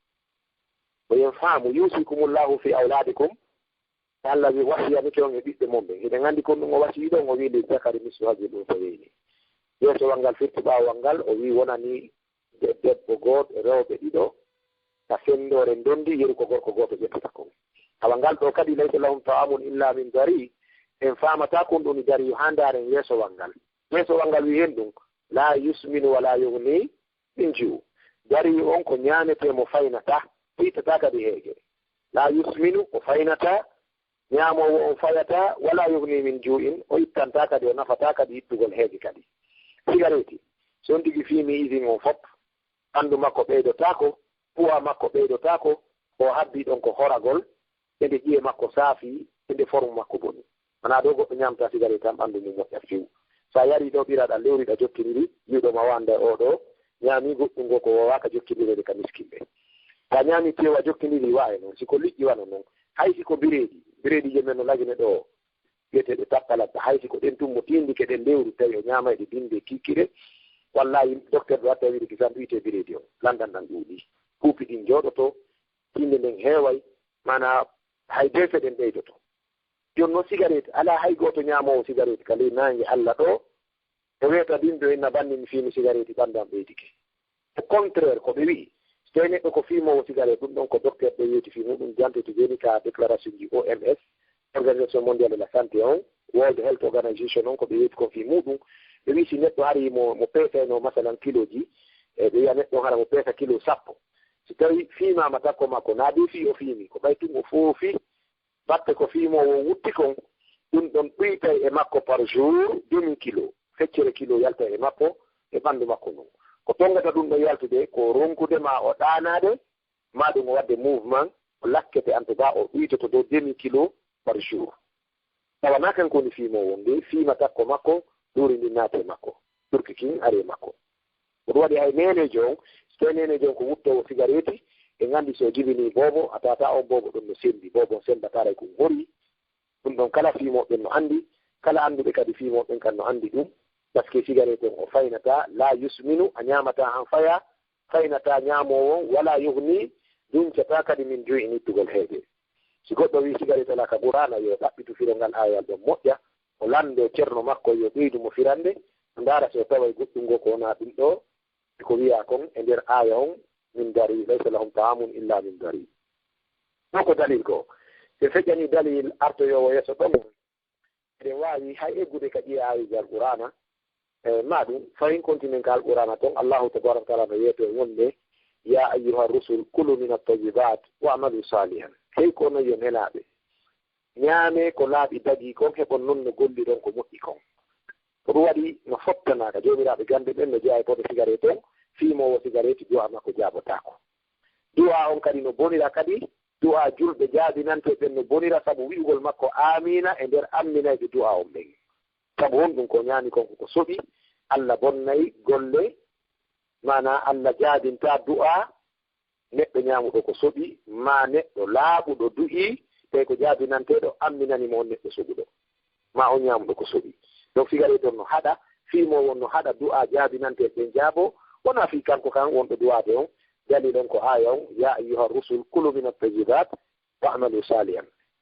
Ko yen faamu, "Yusikumullahu fi awladikum." Allah wi'i, "Wasiyanike on e ɓiɓɓe mon ɓen." Hiɗen anndi kon ɗum o wasiyii ɗon, o wi'i, "Lizzakari mislu hazzil unsayayni." Yeesowal ngal firti ɓaawowal ngal, o wi'i, "Wonanii de-, debbo gooto, rewɓe ɗiɗo, ka senndoore ndondi, yeru ko gorko gooto ƴettata kon." Awa ngal ɗoo kadi, "Laysa lahum ta'amun illa min dari." En faamataa kon ɗum woni dari, yo haa ndaaren yeesowal ngal. Yeesowal ngal wi'i heen ɗum, "La yusminu wa la yughni min ju'." Dari on ko ñaametee mo faynataa, hiitataa kadi heege. "La yusminu", o faynataa, ñaamoowo on fayataa, "wa la yughni min ju'in", o ittantaa kadi, o nafataa kadi ittugol heege kadi. Sigareeti, so on tigi fiimii izin on fof, ɓanndu makko ɓeydotaako, puwa makko ɓeydotaako, o habbii ɗon ko horagol, e nde ƴiye makko saafii, e nde forme makko boni. Wanaa ɗoo goɗɗo ñaamta sigareeti tan ɓanndu mum moƴƴa few. So a yarii ɗoo ɓiraɗa, lewriɗa jokkindiri, wi'uɗo ma wannde oo ɗoo ñaamii goɗɗum ngoo ko woowaaka jokkindireede ka miskinɓe. So a ñaamii teewu a jokkindiri, wa e noon. Si ko liƴƴi wano noon. Hay si ko bireedi, bireediije men no lagine ɗoo, wi'eteeɗe tappalatta, hay si ko ɗen tun mo tiindike ɗen lewru, tawi o ñaamay ɗe bimbi kiikiiɗe, wallaahi, docteur ɗo watta wiide kisan ɗuytee bireedi on, lanndan ɗan ɗuuɗii. Kuupi ɗin jooɗotoo, tiinde nden heeway, maanaa hay deefe ɗen ɓeydotoo. Jooni non sigareeti, alaa hay gooto ñaamoowo sigareeti ka ley naange Alla ɗoo, o weeta bimbi o inna banni mi fiimi sigareeti, ɓanndu am ɓeydike. Au contraire, ko ɓe wi'i, so tawii neɗɗo ko fiimoowo sigaret, ɗum ɗon ko docteur ɓe yeewti fii muɗum, jante to jooni ka déclaration ji O M S, Organisation Mondiale de la Santé on, World Health Organization on, ko ɓe yeewti kon fii muɗum. Ɓe wi'i si neɗɗo hari mo, mo peesayno masalan kilooji, e ɓe wi'a neɗɗo hara mo peesa kilo sappo. Si tawii fiimaama takko makko, naa bee fii o fiimi, ko ɓay tun o foofi, batte ko fiimoowo wutti kon, ɗum ɗon ɗuytay e makko par jour demi kilo, feccere kilo yaltay e makko, e ɓanndu makko ndun. Ko tonngata ɗum ɗon yaltude ko ronkude maa o ɗaanaade, maa ɗum o waɗde mouvement, o lakkete en tout cas, o ɗuytoto dow demi kilo par jour. Tawa naa kanko woni fiimoowo, nde fiima takko makko, ɗuuri ndin naati e makko, turki kin ari e makko. Ko ɗum waɗi hay neeneejo on, so tawii neeneejo on ko wuttoowo sigareeti, en anndi so o jibinii boobo, a tawata on boobo ɗon no senndi, boobo on semmbataa haray ko ɗum horii. Ɗum ɗon kala fiimooɓe ɓen no anndi, kala annduɓe kadi fiimooɓe ɓen kan no anndi ɗum, parce que sigareeti on o faynataa, laa yusminu, a ñaamataa han fayaa, faynataa ñaamoowo on, walaa yughni, duncataa kadi min juu'in ittugol heege. Si goɗɗo wi'i sigareeti alaa ka Qur'aana, yo ɗaɓɓitu firol ngal aayawal ɗon moƴƴa, o lanndoo ceerno makko, yo ɓeydu mo firande, o ndaara si o taway goɗɗum ngoo ko wonaa ɗum ɗoo, e ko wi'aa kon e nder aaya on, min dari, laysa lahum ta'amun illa min dari. Ɗoo ko dalil goo. Si en feƴƴanii dalil artoyoowo yeeso ɗon, eɗen waawi hay eggude ka ƴiye aayeeji Alqur'aana, e maa ɗum, fahin kontinen ka Alqur'aana ton, Allaahu tabaaraka wa ta'aalaa no yeetoo e wonde, "Yaa ayyuha rusul, kulu mina tayyibaat, wa'malu saalihan." Hey ko onon yo nelaaɓe, ñaamee ko laaɓi dagii kon, heɓon non no golliron ko moƴƴi kon. Ko ɗum waɗi no fottanaaka joomiraaɓe gannde ɓen no jeyaa e bone sigareeti on, fiimoowo sigareeti du'aa makko jaabotaako. Du'aa on kadi no bonira kadi, du'aa julɓe jaabinantee ɓen no bonira sabu wi'ugol makko aamiina e nder amminayɓe du'aa on ɓen. Sabu honɗum? Ko o ñaami kon ko ko soɓi, Alla bonnay golle, maanaa Alla jaabintaa du'aa neɗɗo ñaamuɗo ko soɓi, maa neɗɗo laaɓuɗo du'ii, tawi ko jaabinanteeɗo amminani mo on neɗɗo soɓuɗo, maa on ñaamuɗo ko soɓi. Donc, sigareeti on no haɗa, fiimoowo on no haɗa du'aa jaabinanteeɓe ɓen jaaboo, wonaa fii kanko kan wonɗo du'aade on. Dalil on ko aaya on, "Yaa ayyuha rusul, kulu mina tayyibaat, wa'malu saalihan."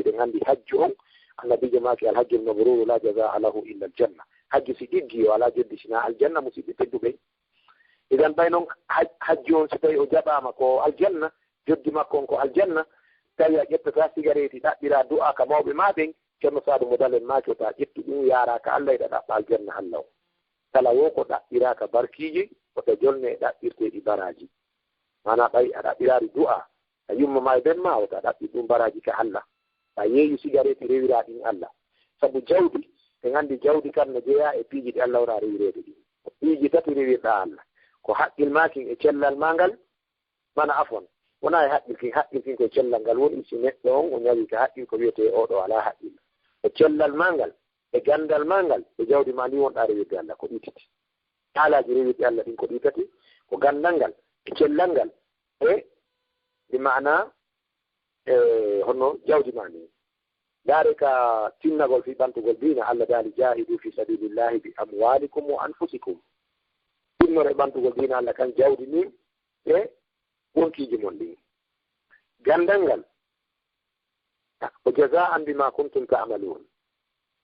eɗen anndi hajju on, annabiijo maaki, "Al hajjul mabruru la jazaa lahu illa al janna." Hajju si ɗiggi, o alaa jeddi sinaa aljanna, musidɓe tedduɓe. Idan ɓay non haj-, hajju on, si tawi o jaɓaama ko aljanna, joddi makko on ko aljanna, tawi a ƴettataa sigareeti, ɗaɓɓiraa du'aa ka mawɓe maa ɓen, Ceerno Saadu Modal en maaki, wota ƴettu ɗum, yaaraa ka Alla, hiɗa ɗaɓɓa aljanna Alla on. Kala woo ko ɗaɓɓiraa ka barkiiji, wota jolne e ɗaɓɓirteeɗi baraaji. Maanaa ɓay a ɗaɓɓiraali du'aa, a yumma maa e ben maa, wota ɗaɓɓir ɗum baraaji ka Alla. A yeeyu sigareeti, rewiraa ɗin Alla. Sabu jawdi, en anndi jawdi kan no jeyaa e piiji ɗi Alla wonaa rewireede ɗin. Ko piiji tati rewirɗaa Alla. Ko haqqil maa kin e cellal maa ngal, mana afon. Wonaa e haqqil kin, haqqil kin ko e cellal ngal woni, si neɗɗo on o ñawi ka haqqil ko wiyetee oo ɗoo alaa haqqil. E cellal maa ngal, e ganndal maa ngal, e jawdi maa ndin wonɗaa rewirde Alla, ko ɗii tati. Haalaaji rewirɗi Alla ɗin ko ɗii tati, ko ganndal ngal, e cellal ngal, e, bi maanaa, e, hono jawdi maa ndin. Ndaaree ka tinnagol fii ɓantugol diina, Alla daali, "Jaahidu fii sabiilillaahi bi amwaalikum wa anfusikum." Tinnore ɓantugol diina Alla kan jawdi ndin e wonkiiji mon ɗin. Ganndal ngal, "Wa jazaa'an bimaa kuntum ta'maluun."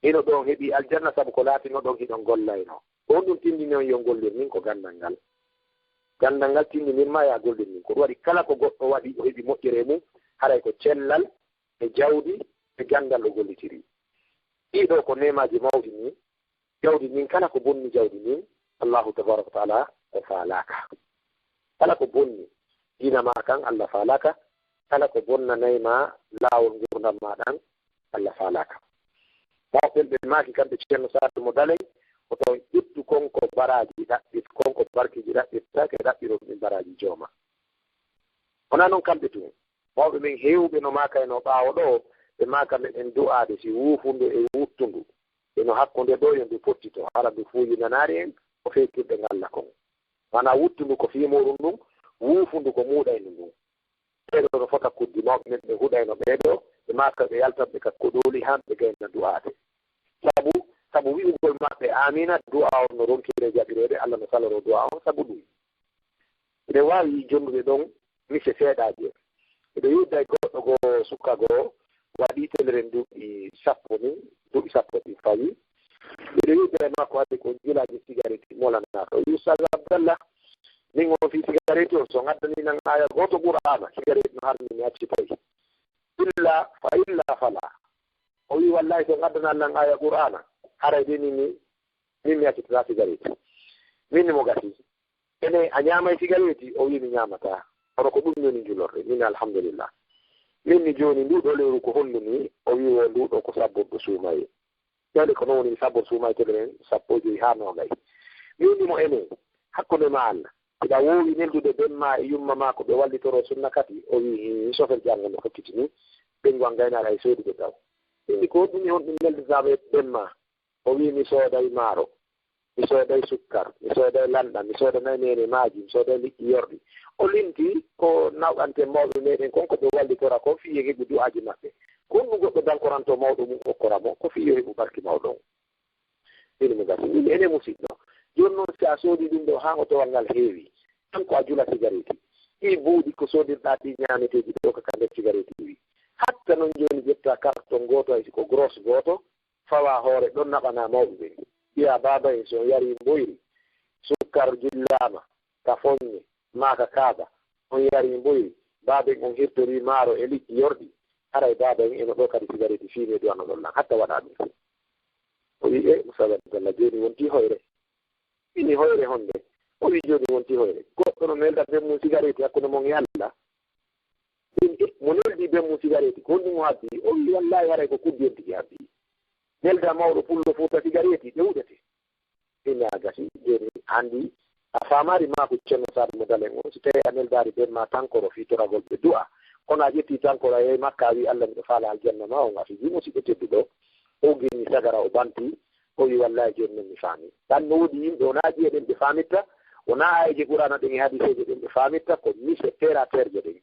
Hino ɗon heɓi aljanna sabu ko laatinoɗon hiɗon gollaynoo. Ko honɗum tindini on yo on gollirnin? Ko ganndal ngal. Ganndal ngal tindinir maa yo a gollirnin. Ko ɗum waɗi kala ko goɗɗo waɗi, o heɓi moƴƴere e mum, haray ko cellal e jawdi e ganndal o gollitiri. Ɗii ɗoo ko neemaaji mawɗi nii. Jawdi ndin, kala ko bonni jawdi ndin, Allaahu tabaaraka wa ta'aalaa o faalaaka. Kala ko bonni diina maa kan, Alla faalaaka. Kala ko bonnanay maa laawol ngurndan maa ɗan, Alla faalaaka. Mawɓe ɓen ɓe maaki kamɓe Ceerno Saadu Modal en, ko ton ƴettu kon ko baraaji ɗaɓɓit-, kon ko barkiiji ɗaɓɓirtaake, ɗaɓɓiron ɗin baraaji jooma. Wonaa non kamɓe tun. Mawɓe men heewɓe no maakaynoo ɓaawo ɗoo, ɓe maaka meɗen du'aade si wuufundu e wuttundu. E no hakkunde ɗoo yo ndu pottito, hara ndu fuuyinanaali en ko fewtirde ngalla kon. Maanaa wuttundu ko fii muuɗum ndun, wuufundu ko muuɗayndu ndun. Ɓee ɗoo no fota kuddi, mawɓe men ɓe huɗayno ɓee ɗoo, ɓe maaka ɓe yaltan ɓe ka koɗooli han ɓe gayna du'aade. Sabu, sabu wi'ugol maɓɓe aamiina, du'aa on no ronkiree jaɓireede, Alla no saloroo du'aa on sabu ɗum. Miɗen waawi jonnude ɗon mise seeɗaaje. Miɗo yewtida e goɗɗo goo, suka goo, waɗi teleren duuɓi sappo ni, duuɓi sappo ɗi fawi. Miɗo yiɗde e makko hade ko julaaji sigaretti molanaaɗo. Ustaz Abdallah, min on fii sigaretti on, so ngaddani nan aya gooto Qur'aana, sigaretti no harmi mi accitay. Illa fa illa fala. O wi wallahi so ngaddana nan aya Qur'aana, haray de min mi, min mi accitata sigaretti. Min ni mo gasi. Ene a ñaamay sigaretti? O wi mi ñaamata. Kono ko ɗum woni julorde. Min alhamdulillah. Min ni jooni ndu ɗo lewru ko hondu ni? O wi wo ndu ɗo ko sabbordu suumaye. Ƴande ko noon woni sabbor suumayteɓe ɓen sappo e joy haa noogay. Mi windi mo ene, hakkunde ma Allah, hiɗa woowi neldude ben ma e yumma ma ko ɓe wallitoro sunna kati? O wii, hii, sofel janngo no fokkiti ni, ɓeyngu an gaynaaka hay soodude taw. Windi ko ɗum e honɗum neldata ɓe ben ma? O wii, mi sooday maaro, mi sooday sukkar, mi sooday lanɗam, mi soodanay neene maaji, mi sooday liƴƴi yorɗi. O limti ko nawɗante mawɓe meɗen kon ko ɓe wallitora kon fii e heɓu du'aaji maɓɓe. Ko honɗum goɗɗo dankoranto mawɗo mum okkora mo? Ko fii yo heɓu barki mawɗo on. Min mi gasi. Min ene musiɗɗo. Jooni noon si a soodi ɗum ɗo haa ngo towal ngal heewi, tan ko a jula sigareeti. Ɗii buuɗi ko soodirɗaa ɗii ñaameteeji ɗo ka ka nder sigareeti iwi. Hatta noon jooni ƴetta karton gooto hay si ko gros gooto, fawa hoore ɗon naɓana mawɓe ɓen. Wiya baaba en si on yarii mboyri, sukkar jillaama ka foññe, maa ka kaaba, on yarii mboyri, baaba en on hirtorii maaro e liƴƴi yorɗi, haray baaba en eno ɗo kadi sigareeti fiimi e duwano ɗon lan, hatta waɗa ɗum. O wi'i, e, Ustaz Abdallah, jooni wontii hoyre. Fini hoyre honde? O wi'i, jooni wontii hoyre. Goɗɗo no nelda ben mum sigareeti hakkunde mon e Allah. Min, e, mo neldi ben mum sigareeti, ko honɗum o habbi? O wi'i, wallahi haray ko kuddi on tigi habbi. Nelda mawɗo pullo Fuuta sigareeti, ɓe wuɗete. Ina gasi, jooni, anndi, a faamaari maaku Ceerno Saadu mo Dalen on, si tawii a neldaari ben ma tankoro fii toragol ɓe du'a, kono a ƴettii tankoro a yehi Makka, a wi'i, "Allah, miɗo faala aljanna ma," on a fiji musiɗɗo tedduɗo, o geni sagara, o banti, o wi'i, "Wallahi, jooni non mi faami." Ɗan no woodi yimɓe, wonaa ji'e ɗen ɓe faamitta, wonaa aayeeje Qur'aana ɗen e hadiiseeje ɗen ɓe faamitta, ko mise terre à terre je ɗen.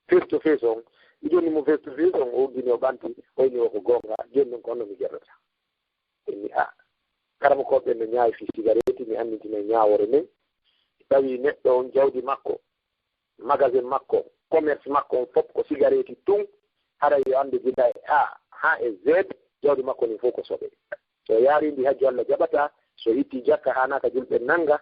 Face to face on, mi jonni mo face to face on, o uddini, o ɓanti, o inni o ko goonga, jooni non ko honno mi ƴettata? Mi, a, karamokooɓe ɓen no ñaawi fii sigareeti, mi anndintina e ñaawoore nden. Tawi neɗɗo on jawdi makko, magasin makko, commerce makko on fof ko sigareeti tun, haray yo anndu gila e A haa e Z, jawdi makko ndin fof ko soɓe. So yaari ndi hajju Allah jaɓataa, so hitti jakka haanaaka julɓe nannga,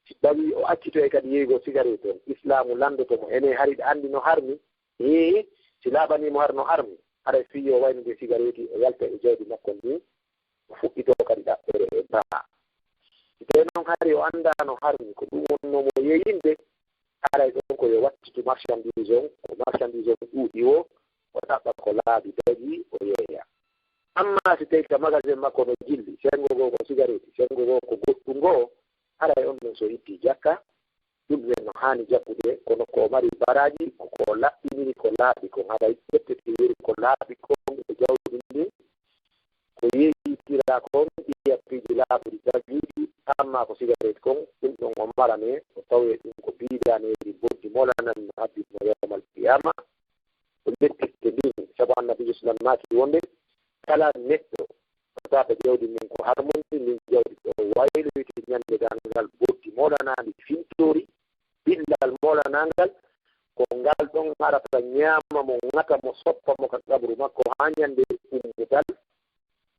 si tawi o accitoy kadi yeygol sigareeti on, Islaamu lanndoto mo, ene hari ɗa anndi no harmi? Hii, si laaɓanii mo har no harmi, haray fii yo waynude sigareeti o yalta e jawdi makko ndin, o fuɗɗitoo kadi ɗaɓɓere e baa. Si tawii noon hari o anndaa no harmi, ko ɗum wonnoo mo yeeyinde, haray ɗon ko yo wattitu marchandise on, ko marchandise on ɗuuɗi woo, o ɗaɓɓa ko laabi tati, o yeeya. Ammaa si tawii ka magasin makko no jilli, senngo goo ko sigareeti, senngo goo ko goɗɗum goo, haray on ɗon so itti jakka, julɓe no haani jaɓɓude, kono ko mari baraaji, ko ko laɓɓiniri, ko laaɓi kon, haray ƴettete yeru ko laaɓi kon e jawdi ndin, ko yeeyitiraa kon, ɗi yappiiji laaɓuɗi tagiiɗi, ammaa ko sigareeti kon, ɗum ɗon o marane, o tawee ɗum ko biidaneeri boddi molanani no habbi mo yawmal qiyaama. Ko leppitte ndin, sabu Annabiijo sallam maaki wonde, kala neɗɗo ko taata jawdi mum ko harmonde, ndin jawdi ɗo wayloyti ñande darngal boddi moolanaandi fintoori, billal moolanaangal, ko ngal ɗon arata ñaama mo, ŋata mo, soppa mo ka qabru makko haa ñande ummutal,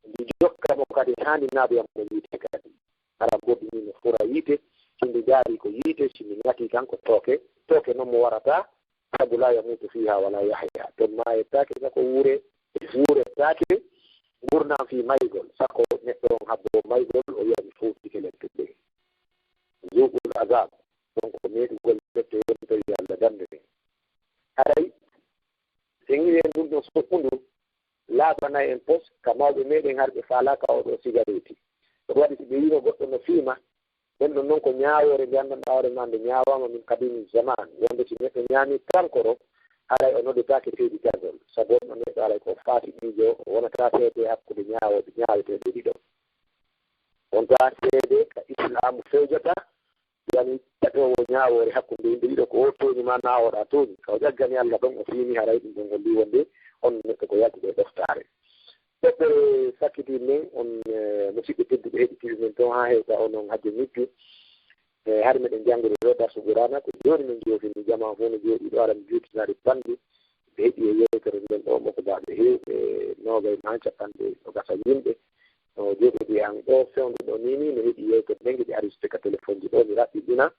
ndi jokka mo kadi haa ndi naadoya mo yiite kadi. Hara boddi ndin no fura yiite, si ndi ndaari ko yiite, si ndi ŋatii tan ko tooke, tooke non mo warata, sabu laa yamuutu fiihaa walaa yahyaa. Ton maayettaake, sako wuure, wuurettaake, ngurndan fii maygol, sako neɗɗo on habbo maygol, o wi'a mi fowtike lettuɗe. Zuuqul azaab, ɗon ko meeɗugol lettuɗe, woni tawi Allah dande min. Haray, si en iwi en ɗum ɗon soɓɓundu, laaɓanay en pos ka mawɓe meɗen har ɓe faalaaka oo ɗoo sigareeti. Ɗum waɗi si ɓe wiima goɗɗo no fiima, nden ɗon non ko ñaawoore nde anndanɗaa hoore maa nde ñaawaama min qadiimi zaman, wonde si neɗɗo ñaamii tankoro, haray o noddetaake seeditagol, sabu on ɗon neɗɗo haray ko faasiqiijo, o wonataa seede hakkunde ñaawooɓe, ñaaweteeɓe ɗiɗo. Wontaa seede ka Islaamu fewjata, yani taƴoowo ñaawoore hakkunde yimɓe ɗiɗo, ko o tooñi maa naa oɗa tooñi. Ka o ƴaggani Allah ɗon, o fiimi, haray ɗum ɗon holli wonde on neɗɗo ko yaltuɗo e ɗoftaare. Toɓɓere sakkitii men on, eh, musidɓe tedduɓe heɗitiiɓe men ton haa hewta onon hajjo ñiccu. E hari meɗen janngude ɗo darsu Qur'aana, ko jooni min joofini jamaa fof no jooɗii ɗo, aran juutinaade panɗi. ɓe heɓi e yewtere nden ɗo mo ko baaɓe heewɓe noogay ma capanɗe nogasa yimɓe. No jooɗoɗi an ɗo fewndo ɗo ni ni, mi heɓi yewtere nden, giɗi ariste ka téléphone ji ɗo, mi raɓɓiɗina.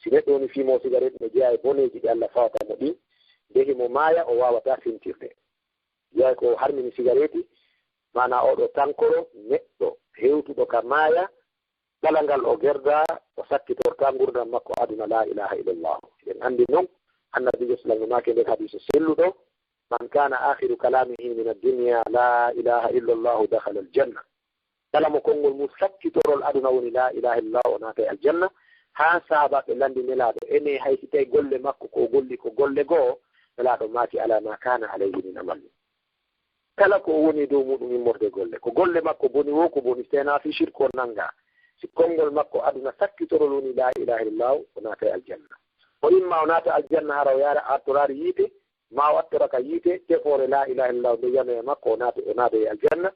Si neɗɗo woni fii mo sigaret, no jeyaa e boneeji ɗi Allah fawata mo ɗin, nde himo maaya, o waawata fintirde. Jeyaa ko harmini sigareeti, maanaa oɗo tankoro, neɗɗo hewtuɗo ka maaya, kala ngal o gerda, o sakkitorta ngurndan makko aduna, laa ilaaha illallah. Eɗen anndi non, Annabiijo sallallahu alaihi wasallam maaki nder hadiisu selluɗo, "Man kana akhiru kalamihi min ad-dunya la ilaha illa Allah dakhala al-janna." Kala mo konngol mum sakkitorol aduna woni la ilaha illa Allah, o naatay aljanna. Haa sahaabaaɓe lanndi Nelaaɗo, ene hay si tawi golle makko ko o golli ko golle goo, Nelaaɗo maaki, "Ala ma kana alayhi min amal." Kala ko o woni dow muɗum immorde golle, ko golle makko boni wo ko boni, si tawi na fii shirku o nannga. Si konngol makko aduna sakkitorol woni la ilaha illa Allah, o naatay aljanna. O imma o naata aljanna hara o yaara artoraari yiite, ma o attora ka yiite, tefoore laa ilaaha illallaah nde yanoya makko, o naata, o naata e aljanna.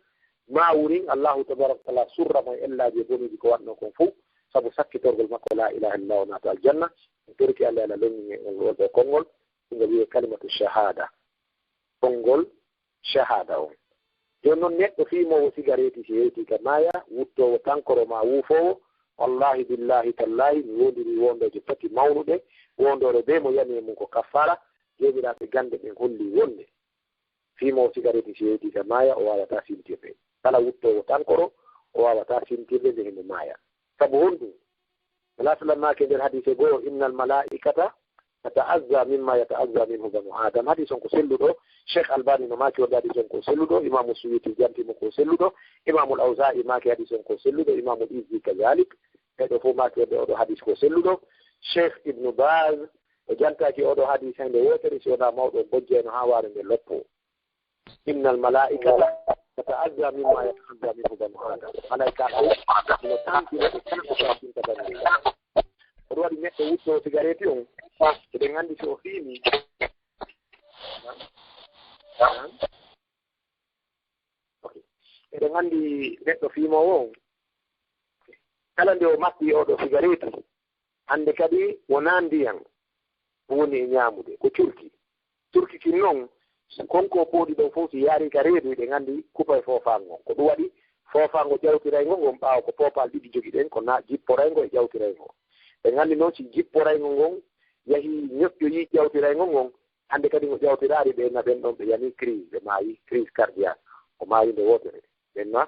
Ma wurin, Allaahu tabaaraka wa taala surra mo e ellaaji e bonuuji ko waɗnoo kon fow, sabu sakkitorgol makko laa ilaaha illallaah, o naata aljanna. En torike Allah, Allah lonnini en on ɗoo konngol, ngol wiyee kalimatu shahaada. Konngol shahaada on. Jooni non, neɗɗo fiimoowo sigareeti, si hewtii ka maaya, wuttoowo tankoro maa wuufoowo, wallaahi, billaahi, tallaahi, mi woondirii woondooje tati mawnuɗe, woondoore bee mo yani e mum ko kaffaara, joomiraaɓe gannde ɓen holli wonde fiimoowo sigareeti, si hewtii ka maaya, o waawataa sintirde. Kala wuttoowo tankoro, o waawataa sintirde nde himo maaya. Sabu honɗum? Alayhi salaam maaki e nder hadiise goo, "Innal malaa'ikata tata'azza mimma yata'azza minhu banu Adam." Hadiis on ko selluɗo. Cheikh Albani no maaki wonde hadiis on ko selluɗo. Imaamu Suyuti janti mo ko selluɗo. Imaamul Awzaa'i maaki hadiis on ko selluɗo. Imaamul Izzi kazalik. Ɓee ɗoo fow maaki wonde oɗo hadiis ko selluɗo. Cheikh Ibnu Baz o jantaaki oɗo hadiis hay nde wootere, si wonaa mawɗo on bojjayno haa waare nde loppo. "Innal malaa'ikata tata'azza mimma yata'azza minhu banu Adam." Malaa'ikaaɓe no tampina ɓe kala ko tampinta banu Adam. Ko ɗum waɗi neɗɗo wuttoowo sigareeti on, eɗen anndi si o fiimi. Ok. Eɗen anndi neɗɗo fiimoowo on, kala nde o maɓɓi oɗo sigareeti, hannde kadi wonaa ndiyan ko woni e ñaamude, ko curki. Curki kin non, so kon ko pooɗi ɗon fow, si yaarii ka reedu, eɗen anndi kupay foofaango. Ko ɗum waɗi foofaango ƴawtirayngo ngon, ɓaawo ko poopal ɗiɗi jogiɗen, ko na-, jipporayngo e ƴawtirayngo. Eɗen anndi non, si jipporayngo ngon yahii ñoƴƴoyii ƴawtirayngo ngon, hannde kadi ngo ƴawtiraali, ɓe na ɓen ɗon ɓe yanii crise, ɓe maayi, crise cardiaque. O maayi nde wootere. Ɓen na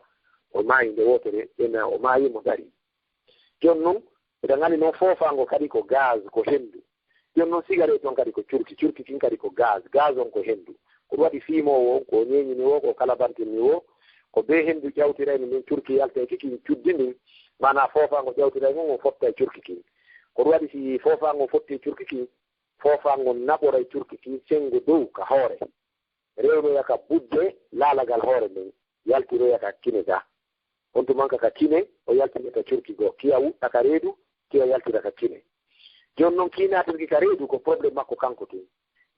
o maayi nde wootere, ɓen na o maayi mo darii. Jooni non, eɗen anndi non foofaango kadi ko gaz, ko henndu. Jooni non sigareeti on kadi ko curki, curki kin kadi ko gaz, gaz on ko henndu. Ko ɗum waɗi fiimoowo on, ko o ñeeñini woo, ko o kalabantinni woo, ko bee henndu ƴawtirayni ndin curki yaltayki kin cuddi ndin, maanaa foofaango ƴawtirayni ngon fottay curki kin. Ko ɗum waɗi si foofaango fotti curki kin, foofaango naɓoray curki kin senngo dow ka hoore. Rewroya ka budde laalagal hoore nden, yaltiroya ka kine ga. On tuma ka, ka kine, o yaltinirta curki goo. Kiya wuɗɗa ka reedu, kiya yaltira ka kine. Jooni non, kii naatirki ka reedu ko problème makko kanko tun.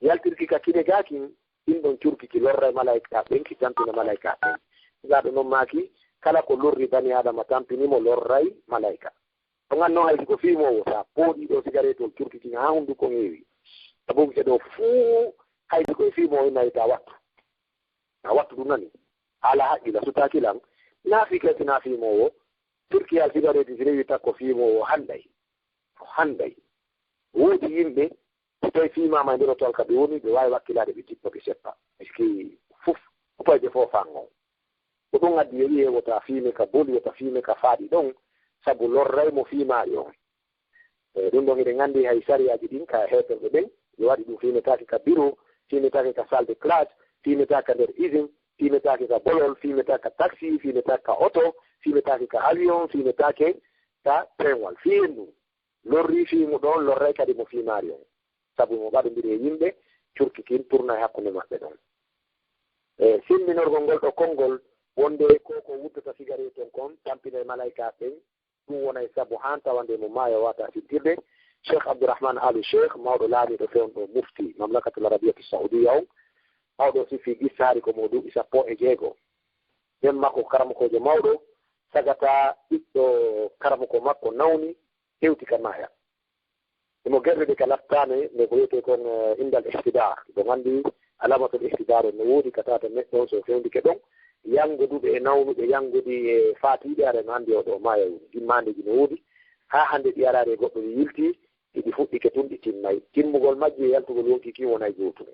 Yaltirki ka kine gaa kin, ɗin ɗon curki ki lorray malaa'ika ɓen, ki tampina malaa'ika ɓen. Sila ɗo non maaki, kala ko lorri bani Aadama tampini mo lorray malaa'ika. On anndi non, hay si ko fiimoowo, sa pooɗii ɗoo sigareetol, curki kin haa hunnduko ŋeewi. Sabu gise ɗoo fuu, hay si ko e fiimoowo, nayi ta wattu. A wattu ɗum nani. Haala haqqila, sutaaki lan. Naa fii kay si naa fiimoowo, curkiyal sigareeti si rewi takko fiimoowo, handay. O handay. Woodi yimɓe, si tawi fiimaama e nder oto alka ɓe woni, ɓe waawi wakkilaade, ɓe jippa, ɓe seppa. Est-ce que fof, ko payde fof fango. Ko ɗum addi yo wi'e wota fiime ka boli, wota fiime ka faaɗi ɗon, sabu lorray mo fiimaari on. E ɗum ɗon eɗen anndi hay sariyaaji ɗin ka heeferɓe ɓen, yo waɗi ɗum fiimetaake ka biro, fiimetaake ka salle de classe, fiimetaake ka nder usine, fiimetaake ka bolol, fiimetaake ka taxi, fiimetaake ka oto, fiimetaake ka avion, fiimetaake ka trainwal. Fii en ɗum. Lorri fiimu ɗon, lorray kadi mo fiimaari on. Sabu mo ɓaɗondiri e yimɓe, curki kin turna e hakkunde maɓɓe ɗon. E simminorgol ngol ɗo konngol, wonde ko ko wuttata sigareeti on kon, tampina e malaykaaɓe ɓen, ɗum wonay sabu haa tawande mo maaya wata fintirde. Cheikh Abdourahmane Alu Cheikh, mawɗo laamiiɗo fewndo mufti Mamlakatul Arabiyatu Saudiya on, mawɗo sifi gissa hari ko mo duuɓi sappo e jeego. Nden makko ko karamokoojo mawɗo, sagata ɓiɗɗo karamoko makko nawni, hewti ka maaya. Himo gerɗe ɗe ka lattaane, nde ko wiyetee kon, eh, indal ihtidar. Ɗo nganndi Alamatul ihtidaar no woodi ka tata neɗɗo on, so fewndike ɗon, yanngoduɓe e nawnuɓe, yanngodi e faatiiɓe, ara no anndi oo ɗoo maaya woni. Jimmaandeeji no woodi, haa hannde ɗi araade e goɗɗo ɗi yiltii, ɗi fuɗɗike tun, ɗi timmay. Timmugol majji e yaltugol wonkii kin wonay gootum.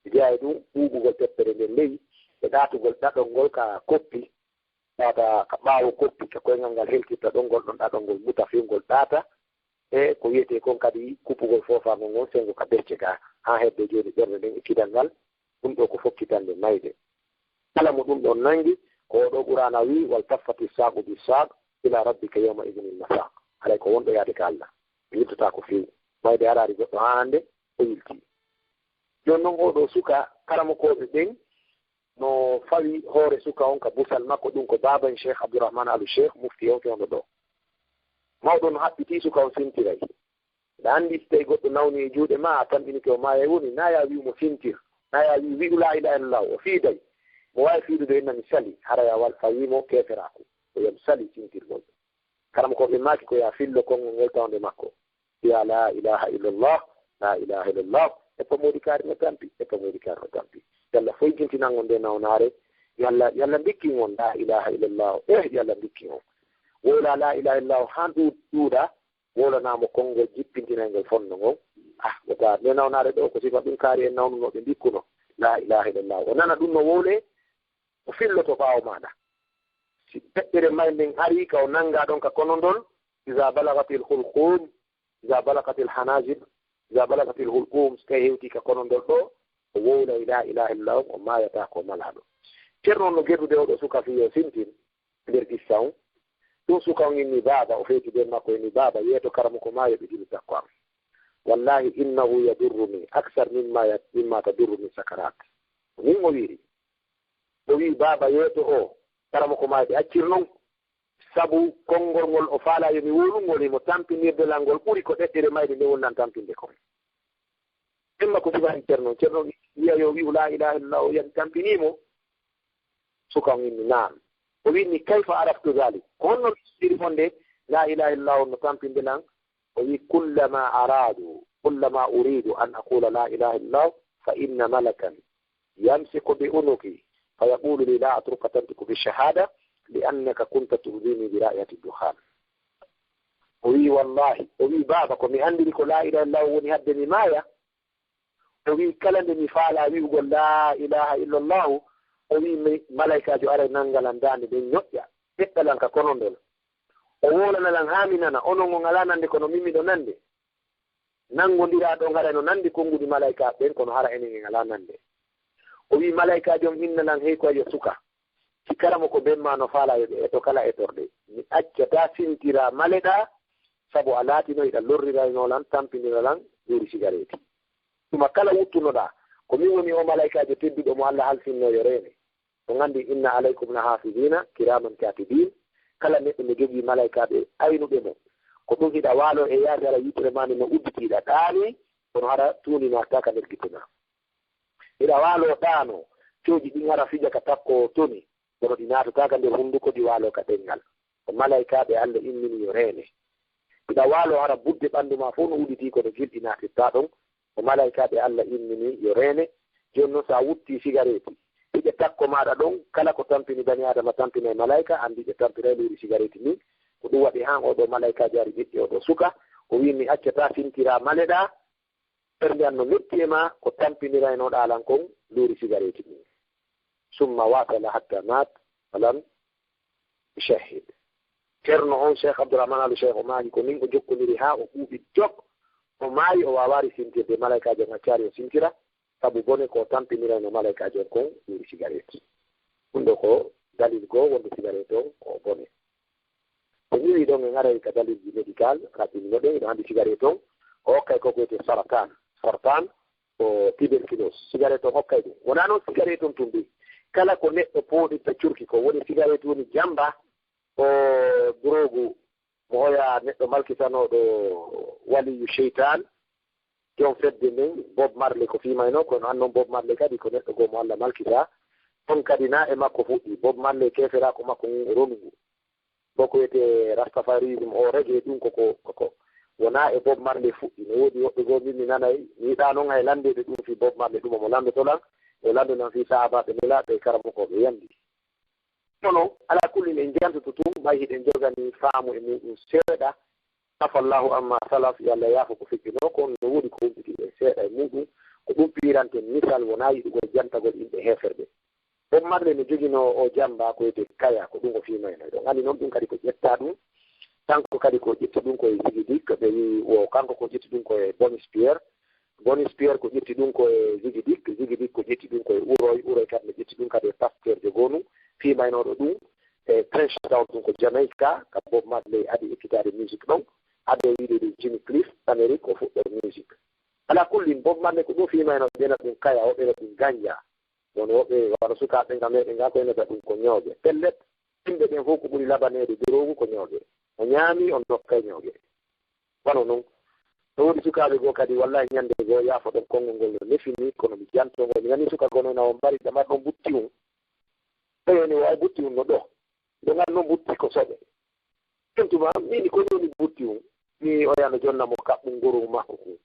Jeyaa e ɗum, ɓuuɓugol teppere nden ley, e ɗaatugol ɗaɗol ngol ka koppi, ɗaata ka ɓaawo koppi, ka koyngal ngal helkitta ɗon, ngol ɗon ɗaɗol ngol muta fewngol ɗaata, e ko wiyetee kon kadi kuppugol foofaango ngon senngo ka becce ka, haa hedde jooni ɓernde nden e kidal ngal, ɗum ɗoo ko fokkitande mayde. Kala mo ɗum ɗon nanngi, ko oo ɗoo Qur'aana wi'i, "Wal taffati saaqu bi saaq, ila rabbika yawma idin il masaaq." Haray ko wonɗo yaade ka Allah. Yiltotaako few. Mayde araari goɗɗo haa hannde, o yiltii. Jooni non oo ɗoo suka, karamokooɓe ɓen no fawi hoore suka on ka busal makko, ɗum ko baaban Cheikh Abdourahmane Alu Cheikh, mufti on fewndo ɗoo. Mawɗo no haɓɓitii suka on sintiray. Aɗa anndi, so tawi goɗɗo nawni e juuɗe ma, a tamƴinike o maayay woni, na ya wi'u mo sintir, na ya wi'u, wi'u laa ilaaha illallah, o fiiday. Mo waawi fiidude inna mi sali, hara ya wal fawi mo keeferaaku. Ko yo mi sali sintirgol. Karamokooɓe maaki ko ya fillo konngol ngol tawnde makko. Ya laa ilaaha illallah, laa ilaaha illallah. E pamoodi kaari no tampi, e pamoodi kaari no tampi. Yalla foyjintinan on nde nawnaare, yalla, yalla ndikkin on laa ilaaha illallah. Eh, yalla ndikkin on. Wowla laa ilaaha illallah haa ɗu-, ɗuuɗa, wowlanaa mo konngol jippintinayngol fonno ngon. Ah, wota nde nawnaare ɗoo ko sifa ɗum kaari en nawnunooɓe ndikkuno. Laa ilaaha illallah. O nana ɗum no wowlee, o filloto ɓaawo maaɗa. Si feƴƴere may nden arii ka o nanngaa ɗon ka konondol, iza balagatil hulqum, iza balagatil hanajir, iza balagatil hulqum, so tawi hewtii ka konondol ɗoo, o wowlay laa ilaaha illallah, o maayataa ko malaaɗo. Ceerno on no gerdude oo ɗoo suka fii yo sintin nder gissa on. Ɗum suka on inni baaba, o feeti bee makko inni, "Baaba, yeeto karamoko maa yo ɓe dili sakko am. Wallahi, innahu yadurruni aksar mimma ya-, mimma tadurruni sakarat." Ko min o wi'iri. O wi'i, "Baaba, yeeto oo karamoko maa yo ɓe accir non. Sabu konngol ngol o faalaa yo mi wowlu ngol, himo tampinirde lan ngol ɓuri ko ɗeɗɗere mayde nde woni lan tampinde kon." Ɗemma ko sifa en Ceerno. Ceerno wi'a yo wi'u laa ilaaha illallah, o wi'a mi tampinii mo. Suka on inni, "Naam." O wi'ni, "Kayfa araftu dhalik?" Ko honno mi anndiri wonde laa ilaaha illallah no tampinde lan? O wi'i, "Kullama aradu, kullama uridu an aqula laa ilaaha illallah, fa inna malakan yamsiku bi unuqi, fa yaqulu li, 'La atruka tantiqu bi shahada, li annaka kunta tu'dhini bi raihati dukhan.'" O wi'i, "Wallahi," o wi'i, "Baaba, ko mi anndiri ko laa ilaaha illallah woni hadde mi maaya." O wi'i, "Kala nde mi faalaa wi'ugol laa ilaaha illallahu," o wi'i, "mi, malaykaajo aray nannga lan daande nden, ñoƴƴa, ɓeɗɗa lan ka konondol. O wowlana lan haa mi nana, onon on alaa nande kono min miɗo nande. Nanngondiraa ɗon haray no nanndi konnguɗi malaykaaɓe ɓen, kono hara enen en alaa nande." O wi'i, "Malaykaajo on inna lan, 'Hey, ko yo suka, si karamoko ben maa no faalaa yo ɓe eto kala etorɗe, mi accataa sintiraa maleɗaa, sabu a laatino hiɗa lorriraynoo lan, tampinira lan luuri sigareeti. Tuma kala wuttunoɗaa, ko min woni oo malaykaajo tedduɗo mo Alla halfinnoo yo reene. On anndi, inna alaykum la hafidina kiraman katibin, kala neɗɗo no jogii malaykaaɓe aynuɓe mo. Ko ɗum hiɗa waaloo e yaasi hara yitere maa nde no udditii, hiɗa ɗaanii, kono hara tuundi naatataa ka nder gite maa. Hiɗa waaloo ɗaanoo, cooji ɗin hara fija ka takko toni, kono ɗi naatataa ka nder hunnduko, ɗi waaloo ka ɗenngal. Ko malaykaaɓe Alla immini yo reene. Hiɗa waaloo hara budde ɓanndu maa fof no udditii, kono gilɗi naatirtaa ɗon. Ko malaykaaɓe Alla immini yo reene. Jooni non, so a wuttii sigareeti, hiɗe takko maaɗa ɗon, kala ko tampini bani Aadama tampinay malayka, anndi ɓe tampiray luuri sigareeti ndin. Ko ɗum waɗi haan oo ɗoo malaykaajo ari ɓiɗɗi oo ɗoo suka, o wi'i, mi accataa sintiraa maleɗaa, ɓernde an no metti e maa, ko tampiniraynooɗaa lan kon luuri sigareeti ndin. Summa wasala hatta maat, walam yushahhid. Ceerno on, Cheikh Abdourahmane Alu Cheikh, o maaki ko nin o jokkondiri haa o ɓuuɓi jok. O maayi, o waawaari sintirde, malaykaajo on accaali o sintira, sabu bone ko tampinirayno malaykaajo on kon luuri sigareeti. Ɗum ɗoo ko dalil goo wonde sigareeti on ko bone. So mi wii ɗon en aray ka dalilji médical, raɓɓinino ɗen, hiɗo anndi sigareeti on, o hokkay ko ko wiyetee sartan. Sartan ko tuberculose. Sigareeti on hokkay ɗum. Wonaa noon sigareeti on tun ɗi. Kala ko neɗɗo pooɗirta curki ko woni sigareeti woni jamba, ko drogue mo oya neɗɗo malkisanooɗo waliyu seytaan, joom fedde nden, Bob Marley ko fiimayno, kono an noon Bob Marley kadi ko neɗɗo goo mo Alla malkita. On kadi na e makko fuɗɗi. Bob Marley keeferaaku makko ngun o ronungu. Ko ko wiyetee rastafarisme, o reggae, ɗum ko, ko, ko, ko wonaa e Bob Marley fuɗɗi. No woodi woɓɓe goo min mi nanay, mi yiɗaa noon hay lanndeede ɗum fii Bob Marley, ɗum omo lanndoto lan, o lanndo lan fii sahaabaaɓe nelaaɓe e karamokooɓe yanndi. Kono alaa kulli en njantoto tun, ɓay hiɗen joganii faamu e muuɗum seeɗa. Afallaahu ammaa salaf, yo Allah yaafo ko feƴƴunoo, kono no woodi ko humpiti en seeɗa e muuɗum. Ko ɗum piiranten misal, wonaa yiɗugol jantagol yimɓe heeferɓe. Bob Marley no joginoo o jamba ko wiyetee kaya, ko ɗum o fiimayno. Eɗon anndi noon ɗum kadi ko ƴettaa ɗum, kanko kadi ko ƴetti ɗum ko e Ziggy Dick, ɓe wi'i wo kanko ko ƴetti ɗum ko e Bonnie Spear. Bonnie Spear ko ƴetti ɗum ko e Ziggy Dick, Ziggy Dick ko ƴetti ɗum ko e Uroy, Uroy kadi no ƴetti ɗum kadi e pasteur jo gonu, fiimaynooɗo ɗum e Trench Town, ɗum ko Jamaica, ka Bob Marley adi ekkitaade musique ɗon, ado wiide ɗum Jimmy Cliff, Amérique, o fuɗɗor musique. Alaa kullin, Bob Marley ko ɗum fiimayno ɓena ɗum kaya, o ɓena ɗum ganja. Won woɓɓe, wano sukaaɓe nga meɗen nga, ko enata ɗum ko ñooge. Pellet, yimɓe ɓen fof ko ɓuri labaneede doroogu ko ñooge. O ñaami, o nokkay ñooge. Wano non, no woodi sukaaɓe goo kadi, wallahi ñande goo, yaafo ɗon konngol ngol no nefi mi, kono mi janto ngol. Mi nani suka goo no na o mbari, ɗamar ɗon butti un. Ɓe woni wa butti un no ɗo. Ɗo ngal non butti ko soɓe. Ɗum tuma, min ko woni butti un. Mi oya no jonna mo kaɓɓun goru makko kun.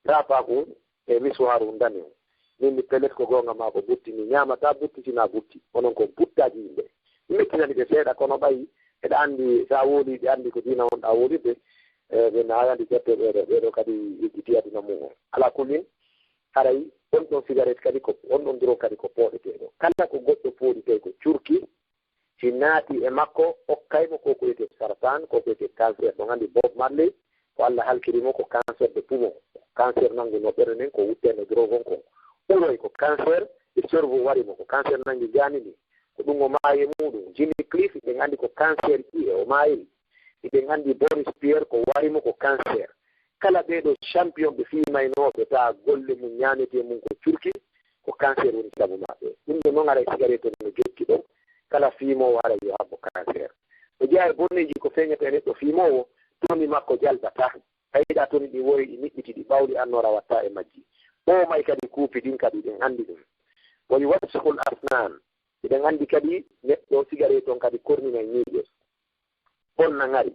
Rapa kun, e misuwaru un dani un. Min mi pellet ko goonga maa ko butti, mi ñaamataa butti sinaa butti. Onon ko buttaaji yimɓe. Mi mettinani ɓe seeɗa, kono ɓay eɗa anndi, so a wooli, ɓe anndi ko diina on ɗa woolirde, e ɓe naayandi jette ɓeeɗo, ɓeeɗo kadi yejjiti aduna mum on. Alaa kullin, haray on ɗon sigaret kadi ko, on ɗon drogue kadi ko pooɗeteeɗo. Kala ko goɗɗo pooɗitee ko curki, si naati e makko, okkay mo ko ko wiyetee sartan, ko ko wiyetee cancer. Ɗon anndi Bob Marley, ko Allah halkiri mo ko cancer de poumon. Cancer nanngunoo ɓernde nden, ko wutteende drogue on kon. Uroy ko cancer de cerveau wari mo, ko cancer nanngi gaani ndin. Ko ɗum o maayi e muuɗum. Jimmy Cliff, hiɗen anndi ko cancer ƴi'e o maayiri. Hiɗen anndi Boris Pierre ko wari mo ko cancer. Kala ɓeeɗo champion ɓe fiimaynooɓe, taa golle mum ñaametee mum ko curki, ko cancer woni sabu maɓɓe. Ɗum ɗo noon haray sigaret on no jokki ɗon. Kala fiimoowo haray yo habbo cancer. No jeyaa e bonneeji ko feeñata e neɗɗo fiimoowo, toni makko jalbataa. Tawi ɗa toni ɗi woori, ɗi niɓɓiti, ɗi ɓawli, annoora wattaa e majji. Ɓoomay kadi kuupi ɗin kadi, ɗen anndi ɗum. Wa yuwassikul asnan. Hiɗen anndi kadi neɗɗo sigaret on kadi korninay ñiiƴe. Bonna ŋari.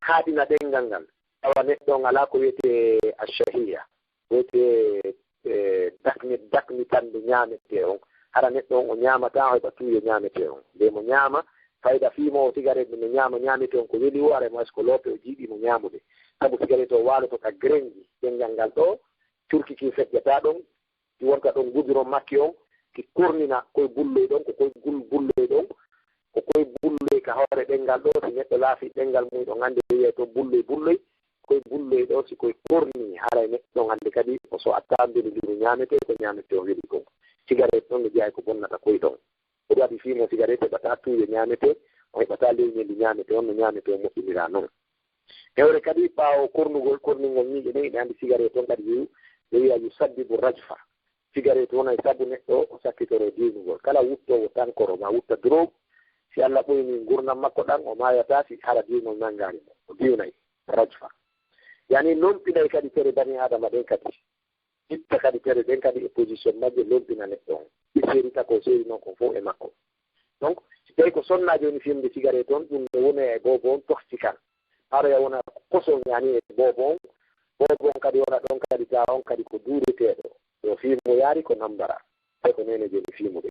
Haaɗina ɗenngal ngal. Tawa neɗɗo on alaa ko wiyetee ashahiya. Wiyetee, e, dakmi-, dakmitannde ñaametee on. Hara neɗɗo on o ñaamataa, o heɓa tuuyo ñaametee on. Nde mo ñaama, fayda fiimoowo sigaret nde mo ñaama ñaametee on ko weli o, haray mo hay so ko loope o jiiɓii mo ñaamude. Sabu sigaret o waaloto ka grenji. Ɗenngal ngal ɗo, curki kin feƴƴataa ɗon, ki wonta ɗon goudron makki on, ki kornina koye bulloy ɗon, ko koye gul-, bulloy ɗon, ko koye bulloy ka hoore ɗenngal ɗo, si neɗɗo laafi ɗenngal mum ɗon, annde wiyee to bulloy, bulloy, koye bulloy ɗo, si koye korni, haray neɗɗo on hannde kadi o so a taambini nduru ñaametee, ko ñaametee o weli kon. Sigaret ɗon no jeyaa ko bonnata koye ɗon. Ko ɗum waɗi fiimo sigaret heɓataa tuuyo ñaametee, o heɓataa lewñeendi ñaametee on no ñaametee o moƴƴiniraa non. Hewre kadi, ɓaawo kornugol, korningol ñiiƴe ɗen, hiɗen anndi sigaret on kadi yo, ɓe wiya yusabbibu rajfa. Sigaret wonay sabu neɗɗo o sakkitoro diwnugol. Kala wuttoowo tankoro maa wutta drogue, si Allah ɓoyni ngurndan makko ɗan, o maayataa si hara diwnol nanngaali mo. O diwnay rajfa. Yani lompinay kadi tere bani Aadama ɗen kadi. Itta kadi tere ɗen kadi e position majje, lompina neɗɗo on. Ɗi seerita ko seeri non ko fof e makko. Donc, si tawi ko sonnaa jooni fimde sigaret on, ɗum no wona e boobo on toxican. Haroya wona koso ñaani e boobo on. Boobo on kadi wona ɗon kadi, taa on kadi ko duureteeɗo. Yo fiimo yaari ko nambara. Tawi ko neene jooni fiimude.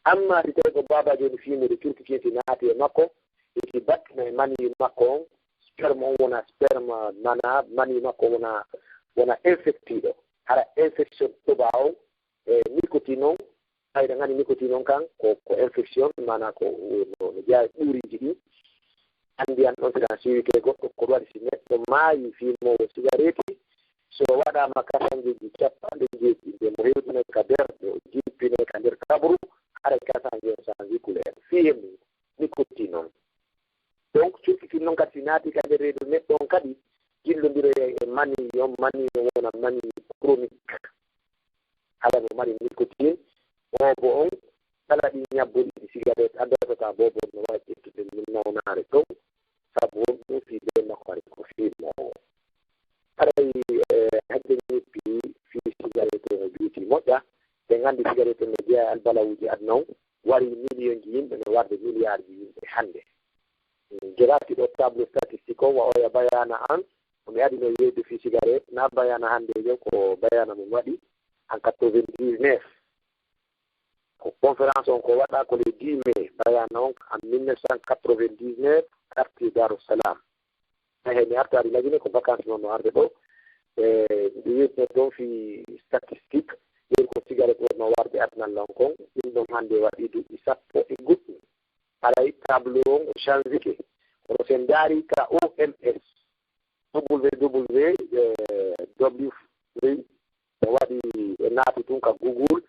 Amma si tawi ko baaba jooni fiimude, curki kin si naati e makko, hiki battina e mani makko on, sperme on wona sperme, mana mani makko wona, wona infectiiɗo. Hara infection toɓa on, e nicotine on, fayda ngani nicotine on kan, ko, ko infection, mana ko, no, no jeyaa e ɓuuriiji ɗi. Anndi an ɗon, si ɗan siwike goɗɗo, ko ɗum waɗi si neɗɗo maayi fiimoowo sigareeti, so waɗaama kasanjeeji capanɗe jeeɗiɗi, nde mo hewtinay ka nder, nde o jippinay ka nder kabru, haray kasanjeeji on sanji couleur. Fii hen nicotine on. Donc, curki kin non kadi, si naati ka nder reedu neɗɗo on kadi, jillondiroyay e mani on, mani on wona mani chronique. Haray mo mari nicotine, boobo on, kala ɗi ñabbuɗi ɗi sigaret addotata boobo on no waawi ƴettude min nawnaare dow, sabu won ɗum fii bee makko hari ko fiimoowo. Haray, e, hakke ñippi fii sigaret on o juuti moƴƴa, ɓe nganndi sigaret on no jeyaa e albalawuuji aduna on, wari miliyonji yimɓe, no warde miliyaarji yimɓe hannde. Jogaaki ɗo tableau statistique o, wa oya bayaana an, ko Mi adino yeeyde fii sigaret, na bayana hannde jo ko bayana mo waɗi en quatre-vingt-dix-neuf. Ko conférence on ko waɗa ko le dix mai, bayana on en mille neuf cent quatre-vingt-dix-neuf, quartier Darou Salam. Ehe, mi artaari Lagine, ko vacances noon no arde ɗo. E, mbiɗo yeeɗino ɗon fii statistique, ɓen ko sigaret wonno warde aduna lan kon, ɗum ɗon hannde waɗi duuɓi sappo e goɗɗum. Haray tableau on o changike. Kono so en ndaari ka O M S, W W W, e waɗi e naati tun ka Google,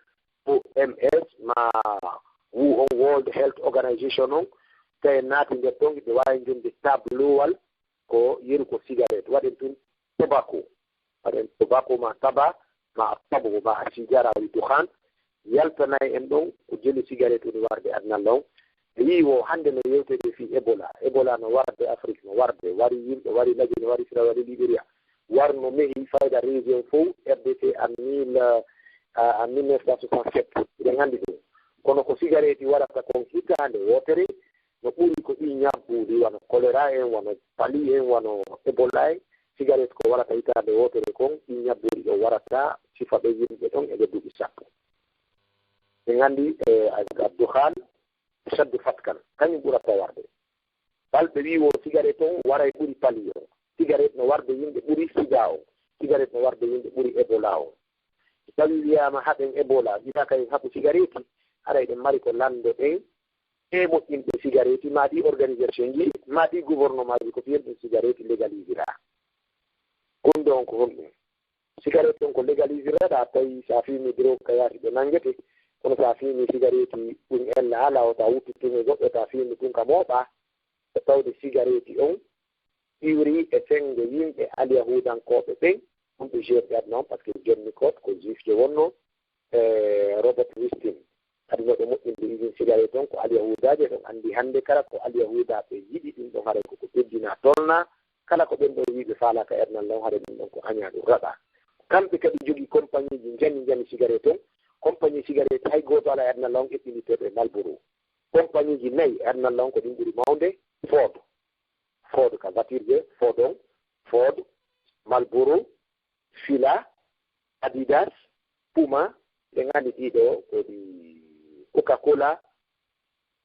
O M S ma wu on World Health Organization on, tawi en naati nder ton, hiɓe waawi jonde tableau wal ko yeru ko sigaret. Waɗen tun tobacco. Waɗen tobacco ma taba, ma a tabo, ma a sijara, woni dukhan. Yaltanay en ɗon ko jelu sigaret woni warde aduna lan. Ɓe yii wo hannde no yewtede fii Ebola. Ebola no warde Afrik, no warde, wari yimɓe, wari Lagine, wari Sira, wari Liberia. Warno mehi fayda région fow, R D C en mille, euh, en mille neuf cent soixante-sept. Eɗen anndi ɗum. Kono ko sigareeti warata kon hitaande wootere, no ɓuri ko ɗi ñabbuuli, wano choléra en, wano pali en, wano Ebola en. Sigaret ko warata hitaande wootere kon, ɗi ñabbuuli ɗo warata sifa ɓe yimɓe ɗon e nder duuɓi sappo. Ɓe nganndi, e, a, a dukhan, shaddu fatkan, kañum ɓurata warde. Balɓe wii wo sigaret on waray ɓuri pali on. Sigaret no warde yimɓe ɓuri sida on. Sigaret no warde yimɓe ɓuri Ebola on. So tawi wiyaama haɗen Ebola, gila kay haɓu sigareeti, haray ɗen mari ko lanndoɗen e moƴƴinɓe sigareeti, maa ɗi organisation ji, maa ɗi gouvernement ji ko fiyen ɗum sigareeti légalisira. Gonɗo on ko honɗum? Sigaret on ko légalisira, ɗa tawi sa fiimi drogue ka yaasi ɓe nanngete, kono sa fiimi sigareeti ɗum ella ala o ta wuttu tun e goɗɗo, ta fiimi tun ka mooɓa, ko tawde sigareeti on iwri e senngo yimɓe alyahuudankooɓe ɓen, ɗum ɓe jeerɗi aduna on, par ce que John Nicot ko juif je wonno, e Robert Wistin. Kadi no ɓe moƴƴinde usine sigaret on ko alyahuudaajo, eɗon anndi hannde kala ko alyahuudaaɓe yiɗi ɗum ɗon haray koko teddina tolna, kala ko ɓen ɗon wiiɓe faalaaka ernal law haray ɗum ɗon ko añaa ɗum raɗa. Kamɓe kadi jogii compagnie ji njani njani sigaret on, compagnie sigaret hay gooto alaa ernal law eɓɓinitteeɗo e Marlboro. Compagnie ji nayi ernal law ko ɗin ɓuri mawnde, Ford, Ford ka voiture je, Ford on, Ford, Marlboro, Fila, Adidas, Puma, ɗe ngani ɗiɗo ko ɗi Coca-Cola,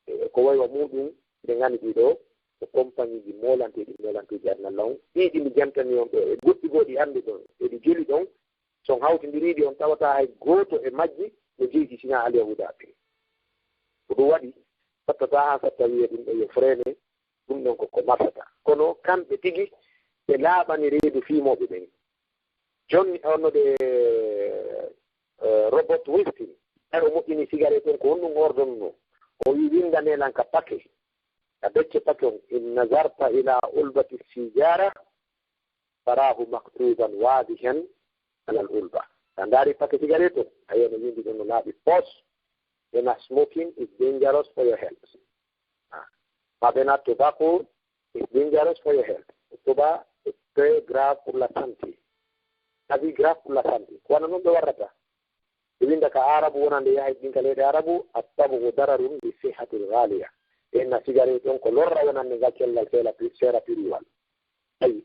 e ko waywa muɗum, ɗe ngani ɗiɗo ko compagnie ji molanteeɗi molanteeji aduna law. Ɗiɗi mi jantani on ɗo e goɗɗi goo ɗi annduɗon, e ɗi jeli ɗon, so on hawtindiriiɗi on tawata hay gooto e majji no jeyi sinaa alyahuudaaɓe. Ko ɗum waɗi, sattata haa satta wiye ɗum ɗo yo freiné, ɗum ɗon ko ko martata. Kono kamɓe tigi ɓe laaɓani reedu fiimooɓe ɓen. Jonni onno de, eh, Robert Westin, ay o moƴƴini sigaret on, ko honɗum ordonno? O wi, "Winndane lan ka pake, ka becce pake on, in nazarta ila ulbati sijara, tarahu maktuban wadihan alal ulba." A ndaari pake sigaret on, a yiyan no winndi ɗon no laaɓi pos, ena smoking is dangerous for your health. Ah. Ɓe na tobacco is dangerous for your health. Toba is très grave pour la santé. Abi grave pour la santé. Ko wano non ɓe warrata. Ɓe winda ka Arabu wonande yahay ɗin ka leyɗe Arabu, attabu dararun bi sihhatil ghaliya. Ɓe na sigaret on ko lorra wonande ngal cellal seera pi-, seera piriwal. Ayi.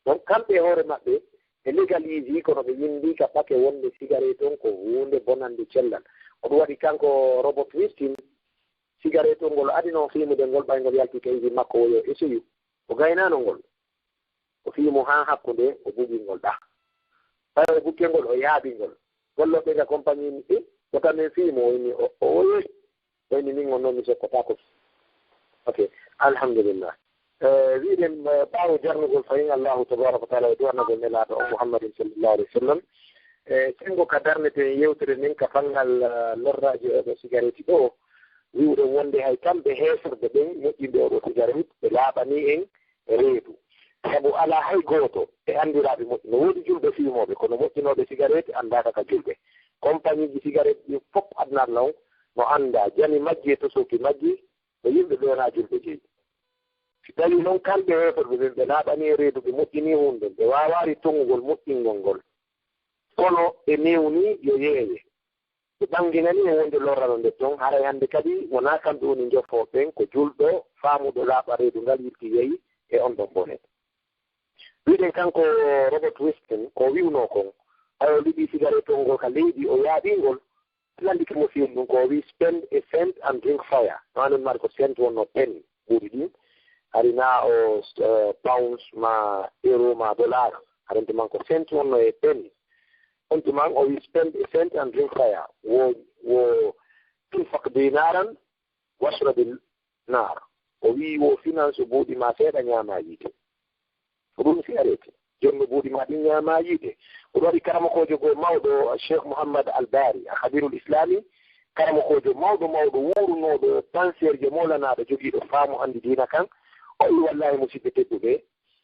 Donc kamɓe e hoore maɓɓe, ɓe legalisi kono ɓe windi ka pake wonde sigaret on ko huunde bonande cellal. Ko ɗum waɗi kanko Robert Westin, sigaret on ngol adino fiimude ngol ɓay ngol yalti ka usine makko o yo eseyu. O gaynaano ngol. O fiimu haa hakkunde, o bugi ngol ɗa. Ɓay o bukke ngol, o yaabi ngol. Gollooɓe ka compagnie ni, "Eh, ko tan min fiimu?" O inni, "O, o, o, eh." O inni, "Min on noon mi sokkotaako." Ok, alhamdulillah. Eh, wiɗen, eh, ɓaawo jarnugol fayin Allahu tabaraka wa taala e duwanagol Nelaaɗo o Muhammadin sallallahu alaihi wasallam. Eh, sengo ka darneten yewtere nden ka banngal, eh, lorraaji oɗo sigareeti ɗo, wi'uɗen wonde hay kamɓe heeferɓe ɓen moƴƴinde oɗo sigareet, ɓe laaɓani en e reedu. Sabu alaa hay gooto e anndiraaɓe moƴƴi. No woodi julɓe fiimooɓe, kono moƴƴinooɓe sigareet anndaaka ka julɓe. Kompaniiji sigareet ɗin fof aduna aduna on no anndaa jami majji e tosooki majji, ko yimɓe ɓe wonaa julɓe jeyi. Si tawii noon kamɓe heeferɓe ɓen ɓe laaɓanii e reedu, ɓe moƴƴinii huunde nden, ɓe waawaali toŋugol moƴƴingol ngol, kono e neewnii yo yeeye. Ɓe ɓanginanii e wonde lorrano nde toon, haray hannde kadi wonaa kamɓe woni njofooɓe ɓen, ko julɗo faamuɗo laaɓa reedu ngal yilti yehi e on ɗon bone. Wiɗen kanko Robert Winston, ko wi'unoo kon, ɓay o liɓii sigaret on ngol ka leydi, o yaaɓii ngol, landike mo fiyum ɗum, ko o wi'i, "Spend a cent and drink fire." Maanaa maari ko cent wonnoo, pen, ɓuri ɗin. Hari naa o, eh, pounds ma euro ma dollar, hari on tuman ko cent wonnoo e pen. On tuman o wi'i, "Spend a cent and drink fire." Wo, wo, "Tunfaq dinaran washrabil naar." O wi'i, "Wo finance buuɗi ma seeɗa, ñaama yiite." Ko ɗum si arete. Jonno buuɗi ma ɗin, ñaama yiite. Ko ɗum waɗi karamokoojo goo mawɗo, Cheikh Mouhammad Al Bari, a Khabirul Islami, karamokoojo mawɗo, mawɗo wuurunooɗo panseerje mawlanaaɗo jogiiɗo faamu anndi diina kan, o wi'i, "Wallahi, musiɓɓe tedduɓe,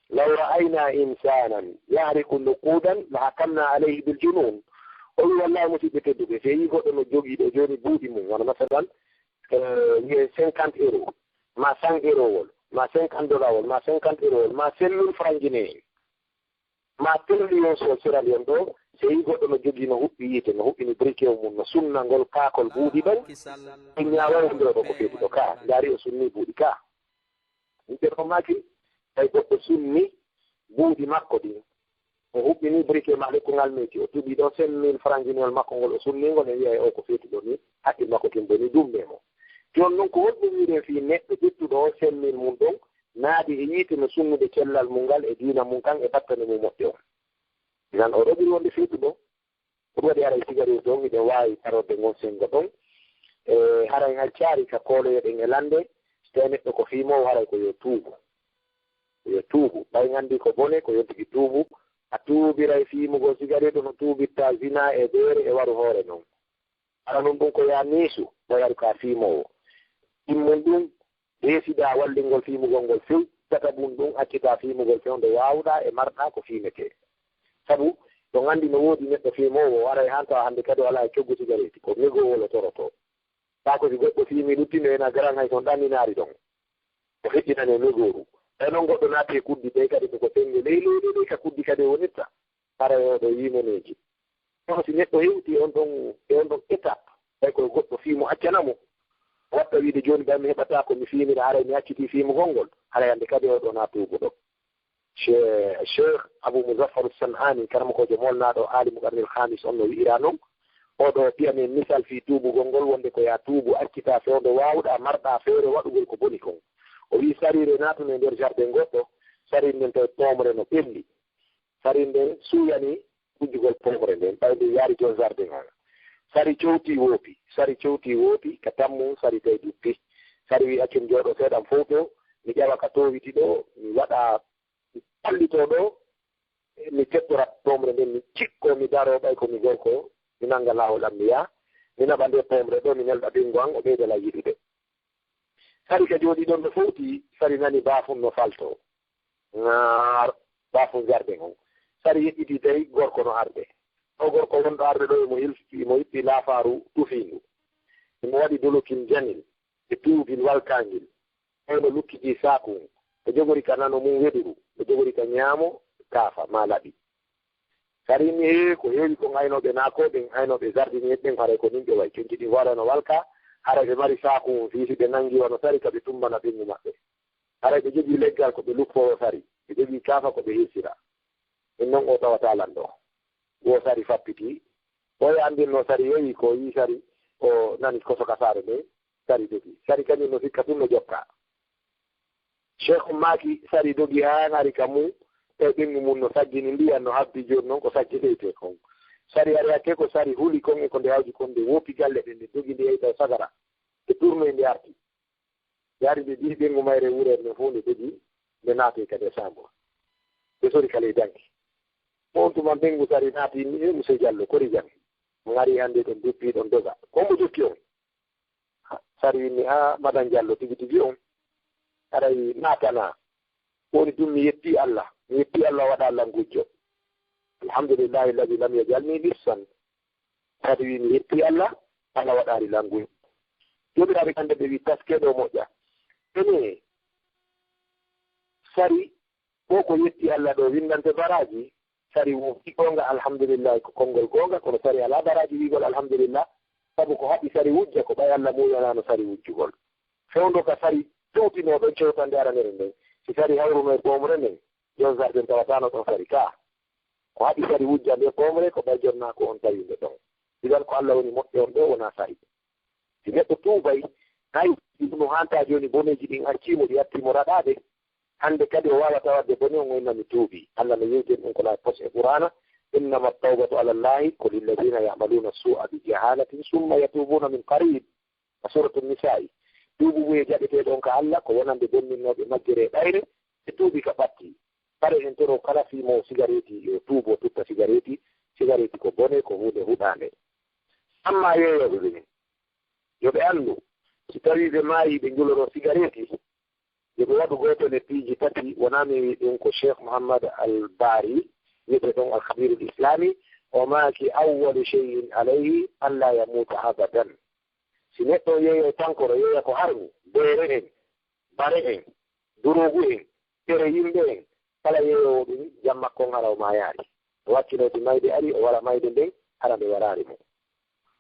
law ra'ayna insanan yahriqu nuqudan la hakamna alayhi bil junun." O wi'i, "Wallahi, musiɓɓe tedduɓe, si a yii goɗɗo no jogiiɗo jooni buuɗi mum, wano masalan, eh, wi'en cinquante euro, ma cent euro wol, ma cinquante dollar wol, ma cinquante euro wol, ma cinq mille francs guinéen, ma trillion so Sierra Leone ɗo, si a yii goɗɗo no jogii, no huɓɓi yiite, no huɓɓini briquet mum, no sunna ngol kaakol buuɗi ɗon, en ñaaway wonde o ɗo ko feetuɗo ka, ndaari o sunni buuɗi ka." Yimɓe ɗon maaki, tawi goɗɗo sunni buuɗi makko ɗin. O huɓɓini briquet ma lekkungal meeti, o tuɓi ɗo cinq mille francs guinéol makko ngol, o sunni ngol, en wi'ay o ko feetuɗo ni, hakkil makko kin boni, dumbe mo. Jooni non, ko honɗum wi'uɗen fii neɗɗo ƴettuɗo o cinq mille mum ɗon, naadi e yiite no sunnude cellal mum ngal e diina mum kan e battane mum moƴƴe on? Nan o ɗo ɓuri wonde feetuɗo. Ko ɗum waɗi haray sigaret on, hiɗen waawi tarorde ngon senngo ɗon. E, haray en accaali ka kooloyeɗen e lannde, so tawi neɗɗo ko fiimoowo, haray ko yo tuubu. Ko yo tuubu. Ɓay en anndi ko bone, ko yo tigi tuubu. A tuubiray fiimugol sigaret no tuubirta zina e beere e waru hoore non. Hara non ɗum ko yaa neesu, ɓay haru ka fiimoowo. Ɗimmun ɗum, deesiɗaa wallingol fiimugol ngol few, tataɓun ɗum, accitaa fiimugol fewndo waawuɗaa e marɗaa ko fiimetee. Sabu, ɗon anndi no woodi neɗɗo fiimoowo, o aray haa tawa hannde kadi o alaa e coggu sigareeti, ko megoowol o torotoo. Kaa ko si goɗɗo fiimii luttino, ena garan hay so on ɗanminaari ɗon. O feƴƴinani e megooru. Tawi noon goɗɗo naati e kuddi, ɓey kadi ko ko senngo ley, ley, ley, ley ka kuddi kadi o wonirta. Hara e oɗo yiimoneeji. Kono si neɗɗo hewti on ɗon, e on ɗon étape, tawi ko goɗɗo fii mo accana mo, watta wiide, "Jooni ɓay mi heɓataa ko mi fiimira, haray mi accitii fiimugol ngol," haray hannde kadi oɗo na tuubuɗo. Che-, Cheikh Abu Muzaffar San'ani, karamokoojo molnaaɗo Aalimu Qarnil Khamis on no wi'ira non, oɗo piya men misal fii tuubugol ngol, wonde ko yaa tuubu, accitaa fewndo waawuɗaa, marɗaa feere waɗugol ko boni kon. O wi'i, sariire naatun e nder jardin goɗɗo, sariire nden tawi poomre no ɓelli. Sari nden suuyani wujjugol poomre nden, ɓay nde yaari jon jardin on. Sari cowti woopi, sari cowti woopi, ka tammu sari tawi duppi. Sari wi, "Accum jooɗo seeɗan fow ɗo, mi ƴawa ka toowiti ɗo, mi waɗa, mi pallito ɗo, mi tettora poomre nden, mi cikko, mi daro ɓay ko mi gorko, mi nanga laawol am, mi yaha, mi naɓa nde poomre ɗo, mi nelda ɓinngo an, o ɓeyda lan yiɗude." Sari ka jooɗii ɗon no fowti, sari nani baafun no faltoo. Ŋaar, baafun jardin on. Sari yeƴƴitii tawi gorko no arde. O gorko wonɗo arde ɗo, imo hilfiti, imo hippi laafaaru tufiindu. Imo waɗi dolokin janil e tuugil walkaangil. Ɓay no lukkitii saakun. Ɓe jogori ka nano mum weɗuru, ɓe jogori ka ñaamo kaafa maa laɓi. Sari inni, "Hee, ko heewi kon aynooɓe naa ko ɓen aynooɓe jardinier ɓen, haray ko nin ɓe wa'i. Conci ɗin hoore no walka, haray ɓe mari saaku on fii si ɓe nangi wano sari ka ɓe tumbana ɓengu maɓɓe. Haray ɓe jogii leggal ko ɓe luppoo sari, ɓe jogii kaafa ko ɓe hirsira." Min non o tawataa lan ɗoo. Wo sari fappitii. Ɓooy anndinno sari yehi ko yii sari, o nani koso ka saare nden, sari dogi. Sari kañun no sikka tun no jokka. Sheikh maaki, sari dogi haa ngari ka mum, tawi ɓengu mum no saggini ndiyan, no habbi jooni non ko saggindeytee kon. Sari ari hakke ko sari huli kon e ko nde hawji kon, nde woopi galle ɗen, nde dogi, nde yahi taw sagara. Nde turnoyi, nde arti. Nde ari, nde dihi ɓengu mayre wuureere nden fow, nde dogi, nde naati ka décembre. Nde sori ka ley danki. On tuma ɓengu sari naati, inni, "E Monsieur Diallo, kori jam? On ari hannde ɗon duppi, ɗon doga. Ko mbo jokki on?" Sari inni, "A, Madan Diallo, tigi tigi on, aray naatana. Ko woni tun, mi yetti Allah. Mi yetti Allah, o waɗa lan gujjo. Alhamdulillahi alladhi lam yajalni lissan." Sari wi, "Mi yetti Allah, Allah waɗaali lan gujjo." Joomiraaɓe kamɓe ɓe wi, "Taske ɗo moƴƴa." Ene, sari ko ko yetti Allah ɗo winndante baraaji. Sari wo wi goonga, alhamdulillahi, ko konngol goonga, kono sari alaa baraaji wiigol alhamdulillah, sabu ko haɗi sari wujja ko ɓay Allah muuyanaano sari wujjugol. Fewndo ka sari towtinoo ɗon cewtande aranere nden, si sari hawruno e poomre nden, Jon Zarden tawataano ɗon sari ka. Ko haɗi sari wujja nde ɓoomre, ko ɓay jonnaaku on tawi nde ɗon. Idan ko Alla woni moƴƴo on ɗo, wonaa sari. Si neɗɗo tuubay, hay no hantaa jooni boneeji ɗin accii mo, ɗi attii mo raɗaade, hannde kadi o waawataa waɗde bone on, o inna mi tuubi. Alla no yewtiri ɗum ko laay pos e Qur'aana, "إنما التوبة على الله للذين يعملون السوء بجهالة ثم يتوبون من قريب." Ka Suuratu Nisaa'i, tuubu buye jaɓetee ɗon ka Alla ko wonande bonninnooɓe majjere e ɗayre, ɓe tuubi ka ɓatti. Fare en toro kala fiimoowo sigareeti yo tuubu, o tutta sigareeti. Sigareeti ko bone, ko huunde huɗaande. Ammaa yeeyooɓe ɓe nin, yo ɓe anndu, si tawii ɓe maayii ɓe njuloroo sigareeti, yo ɓe waɗu gootel e piiji tati, wonaa mi wi'i ɗum, ko Cheikh Mouhammad Al Bari, wi'etee ɗon Al Khabirul Islami, o maaki, "أول شيء عليه أن لا يموت أبدا." Si neɗɗo yeeyay tankoro, yeeya ko harmi, beere en, bare en, durogu en, tere yimɓe en, kala yeeyoowo ɗum, jam makko on hara o maayaali. O wakkiloo si mayde ari, o wara mayde nden, hara nde waraali mo.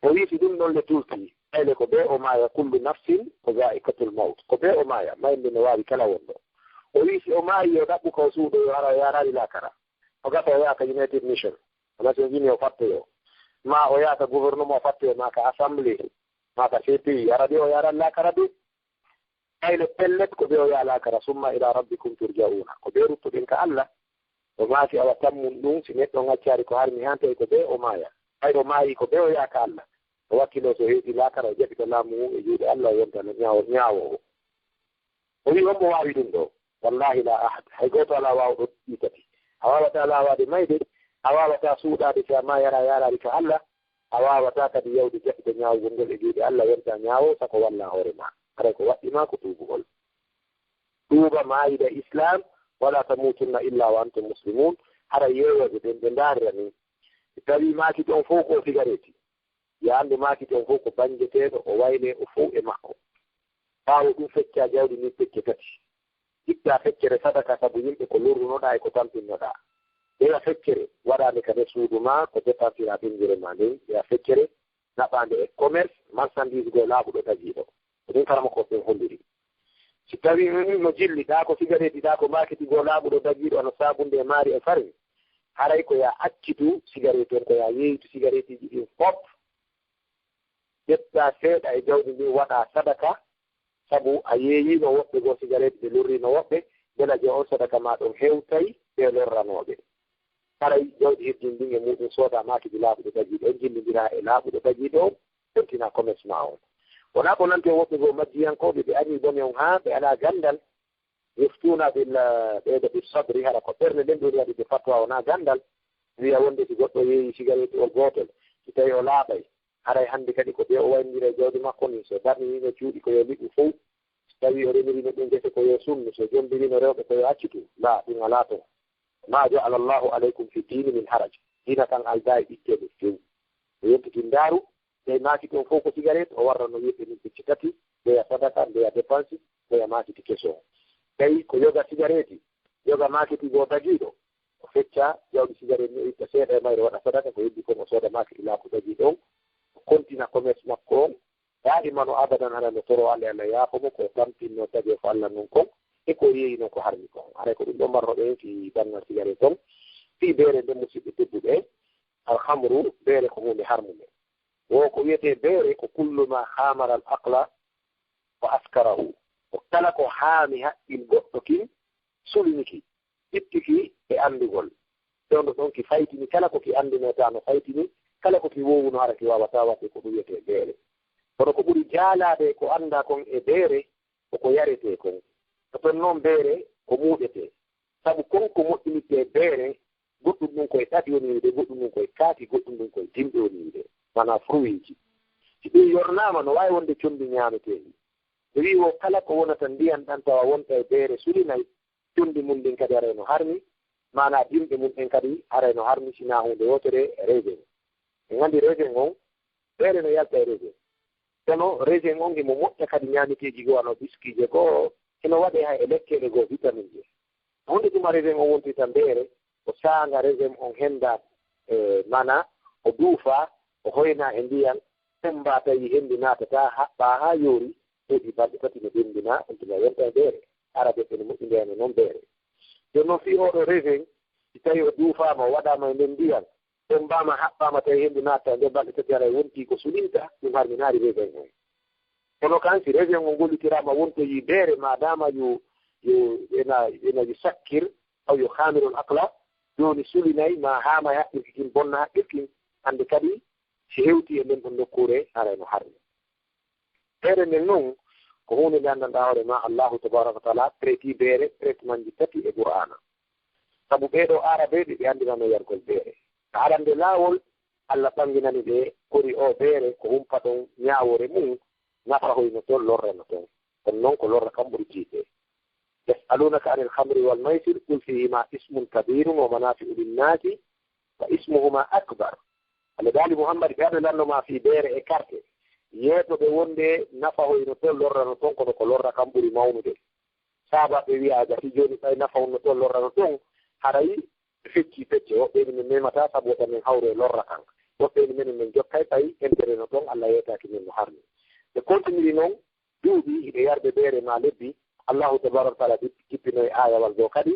O wi'i si ɗum ɗon le tulti, ɓayle ko bee o maaya, "كل نفس ذائقة الموت." Ko bee o maaya, maynde no waawi kala wonɗo. O wi'i si o maayi, yo ɗaɓɓu ka o suuɗoyoo, hara o yaaraali laakara. O gasa o yaha ka United Nation, o Nations Union o fattoyoo. Maa o yaha ka gouvernement o fattoyoo, maa ka assemblée, maa ka C P I, hara ɓe o yaaraali laakara de. Ɓayle pellet ko ɓe o yaha laakara, "ثم إلى ربكم ترجعون." Ko ɓe ruttoɗen ka Alla. O maaki, awa tammun ɗum, si neɗɗo on accaali ko harmi han, tawi ko ɓe o maaya. Hay o maayi ko ɓe o yaha ka Alla. O wakkiloo so heedi laakara, o jaɓita laamu ngun e juuɗe Alla, o yonta no ñaawo-, ñaawoowo. O wi'i, "On mo waawi ɗum ɗo?" Wallahi la ahad. Hay gooto alaa waawɗo ɗi tati. A waawataa laawaade mayde, a waawataa suuɗaade si a maayii a yaaraali ka Alla, a waawataa kadi yahude jaɓɓude ñaawugol ngol e juuɗe Alla, yonta ñaawoowo, sako walla hoore maa. Haray ko waɗɗi maa ko tuubugol. Tuuba, maayida Islam, "ولا تموتن إلا وأنتم مسلمون." Haray yeeyooɓe ɓen ɓe ndaarira min. Si tawii maakiti on fow ko sigareeti, yo anndu maakiti on fow ko banngeteeɗo, o waylee o fow e makko. Ɓaawo ɗum, feccaa jawdi ndin pecce tati. Ittaa feccere sadaka sabu yimɓe ko lorrunoɗaa e ko tampinnoɗaa. Ɓeya feccere waɗaa nde ka nder suudu maa, ko depansiraa ɓinngere maa nden. Ɓeya feccere naɓaa nde e commerce, marchandise goo laaɓuɗo tagiiɗo. Ko ɗum karamokooɓe ɓen holliri. Si tawii no jilli, ɗaa ko sigareeti, ɗaa ko maakiti goo laaɓuɗo tagiiɗo, ano saabunde e maari e farin, haray ko yaa accitu sigareeti on, ko yaa yeeyitu sigareetiiji ɗin fof. Ƴettaa seeɗa e jawdi ndin, waɗaa sadaka, sabu a yeeyiino woɓɓe goo sigareeti, ɓe lorriino woɓɓe, mbela jo on sadaka maa ɗon hewtay ɓe lorranooɓe. Haray jawdi heddin ndin e muuɗum soodaa maakiti laaɓuɗo tagiiɗo on, jillindira e laaɓuɗo tagiiɗo on, ɓentina commerce maa on. Wonaa ko nantee woɓɓe goo majjiyankooɓe, ɓe añii bone on haa ɓe alaa ganndal, "يفتون بال-، ɓeyda بالصبر", hara ko ɓernde nden ɗum waɗi ɓe fatwa, wonaa ganndal. Wi'a wonde si goɗɗo yeeyi sigareetiwol gootel, si tawii o laaɓay, haray hannde kadi ko ɓe o wayndira e jawdi makko ndin, so darni wi'ino cuuɗi ko yo liɓu fow, si tawii o remirino ɗum gese ko yo sunnu, so jombirino rewɓe ko yo accitu, laa, ɗum alaa ton. "ما جعل الله عليكم في الدين من حرج." Diina kan aldaa e ɓitteede few. O yettitin ndaaru, tawi maakiti on fow ko sigareeti, o warra no wi'etee min pecce tati, ndeya sadaka, ndeya depansi, ndeya maakiti keso on. Tawi ko yoga sigareeti, yoga maakiti goo tagiiɗo, o fecca jawdi sigareeti, o itta seeɗa e mayre waɗa sadaka, ko heddi kon o sooda maakiti laaɓuɗo tagiiɗo on, o kontina commerce makko on, daa'iman o abadan, hara no toro Alla, Alla yaafo mo ko tampinno tagi ko Alla non kon, e ko yeeyi non ko harmi kon. Haray ko ɗum ɗon marno ɓe fii banngal sigareeti on. Fii beere nden, musidɓe tedduɓe, alhamru, beere ko huunde harmunde. Wo ko wi'etee beere ko كل ما خمر العقل وأسكره. Ko kala ko haami haqqil goɗɗo kin, sulini ki, itti ki e anndugol. Fewndo ɗon ki faytini kala ko ki anndunoo taa no faytini, kala ko ki woowuno hara ki waawataa waɗde ko ɗum wi'etee beere. Kono ko ɓuri jaalaade e ko anndaa kon e beere, ko ko yaretee kon. Ko ton non beere ko muuɗetee. Sabu kon ko moƴƴinittee beere, goɗɗum ɗum koye ɗaɗi woni wi'ude, goɗɗum ɗum koye kaaki, goɗɗum ɗum koye dimɗe woni wi'ude, maanaa fruitji. Si ɗum yornaama, no waawi wonde conndi ñaameteendi. Ɓe wi'i wo kala ko wonata ndiyan ɗan tawa wonta e beere sulinay, conndi mun ndin kadi haray no harmi, maanaa dimɗe mun ɗen kadi haray no harmi, si naa huunde wootere, raisin. En anndi raisin on, beere no yalta e raisin. Kono raisin on himo moƴƴa kadi ñaameteeji goo, wano biskiije goo, hino waɗee hay e lekkeele goo, vitaminje. Huunde tuma raisin on wontirta beere, o saanga raisin on hennda, e, maanaa o duufa, o hoyna e ndiyan, tumba tawi henndu naatataa, haɓɓa haa yoori, heɓi balɗe tati no ɓenndina, on tuma yonta e beere. Arabe ɓe no moƴƴindirano non beere. Jooni noon fii oo ɗoo revin, si tawii o duufaama, o waɗaama e nder ndiyan, ɓombaama, haɓɓaama, tawi henndu naattaa nder balɗe tati, haray wontii ko sulinta, ɗum harminaali revin on. Kono kan si revin on gollitiraama wontoyii beere, maadaama yo, yo, ena, ena yo sakkir, aw yo haamirul aqla, jooni sulinay, maa haamay haqqil kin, bonna haqqil kin, hannde kadi si hewtii e nden ɗon nokkuure, haray no harmi. Beere nden non, ko huunde nde anndanɗaa hoore maa, Allaahu tabaaraka wa taala traiti beere, traitement ji tati e Qur'aana. Sabu ɓee ɗoo Aarabe ɓe, ɓe anndirano yargol beere. Ka arande laawol, Alla ɓanginani ɓe kori oo beere ko humpa ɗon ñaawoore mum, nafahoyno ton, lorrano ton. Kono non ko lorra kan ɓuri tiiɗde. Yas'alunaka anil khamri wal maysir, qul fihima ismun kabirun wa manafi'u linnaasi wa ismuhuma akbar. Alla daali Muhammad, ɓe aɗa lanno ma fii beere e karte. Yeeto ɓe wonde nafahoyno ton, lorrano ton, kono ko lorra kan ɓuri mawnude. Saaba ɓe wi'a, gasi jooni ɓay nafa on no toon, lorra no toon, haray ɓe feccii pecce. Woɓɓe ni min memataa sabu wota min hawru e lorra kan. Woɓɓe ni menen min jokkay ɓay entere no toon, Alla yeetaaki min no harmi. Ɓe kontiniri noon duuɓi hiɓe yarde beere maa lebbi. Allahu tabaaraka wa taala jip-, jippinoy aayawal goo kadi.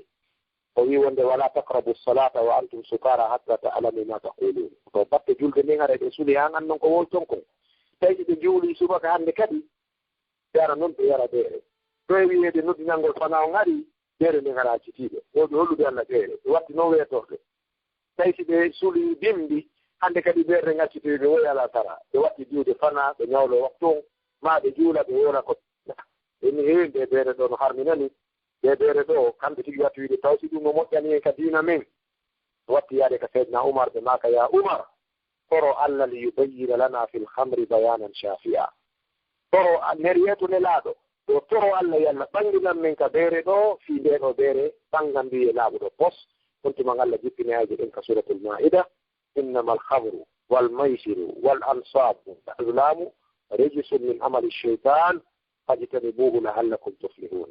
O wii wonde, "Wala taqrabu salata wa antum sukara hatta ta'lamu ma taqulun." To batte julde nden haray ɓe suli haa annon ko wowlton kon. Tawi si ɓe juulii subaka hannde kadi, ɓe ara noon ɓe yara beere. To e wiyeede noddinangol fanaa on arii, beere nden hara accitiiɓe. Wooɓe hollude Alla beere. Ɓe watti noon weetorde. Tawi si ɓe suli bimbi, hannde kadi beere nden accitoyi ɓe woyi alasara. Ɓe watti diwde fanaa, ɓe ñawloo waktu on, maa ɓe juula, ɓe wowla ko. Ɓe ni, "Hee, nde beere ɗoo no harminani." Nde beere ɗoo, kamɓe tigi watti wiide, "Taw si ɗum no moƴƴani en ka diina men?" Watti yaade ka Seydina Umar, ɓe maaka, "Ya Umar, toro Alla li yubayyina lana fil khamri bayanan shafi'a." Toro a-, nder yeeso Nelaaɗo, ɗo toro Alla, yo Alla ɓannginan men ka beere ɗoo, fii ndee ɗoo beere ɓannganduye laaɓuɗo pos. On tuma Alla jippini aayeeje ɗen ka Suuratul Maa'ida, "Innamal khamru wal maysiru wal ansaabu wal azlaamu rijsun min amali shaytan, fajtanibuhu la'allakum tuflihun."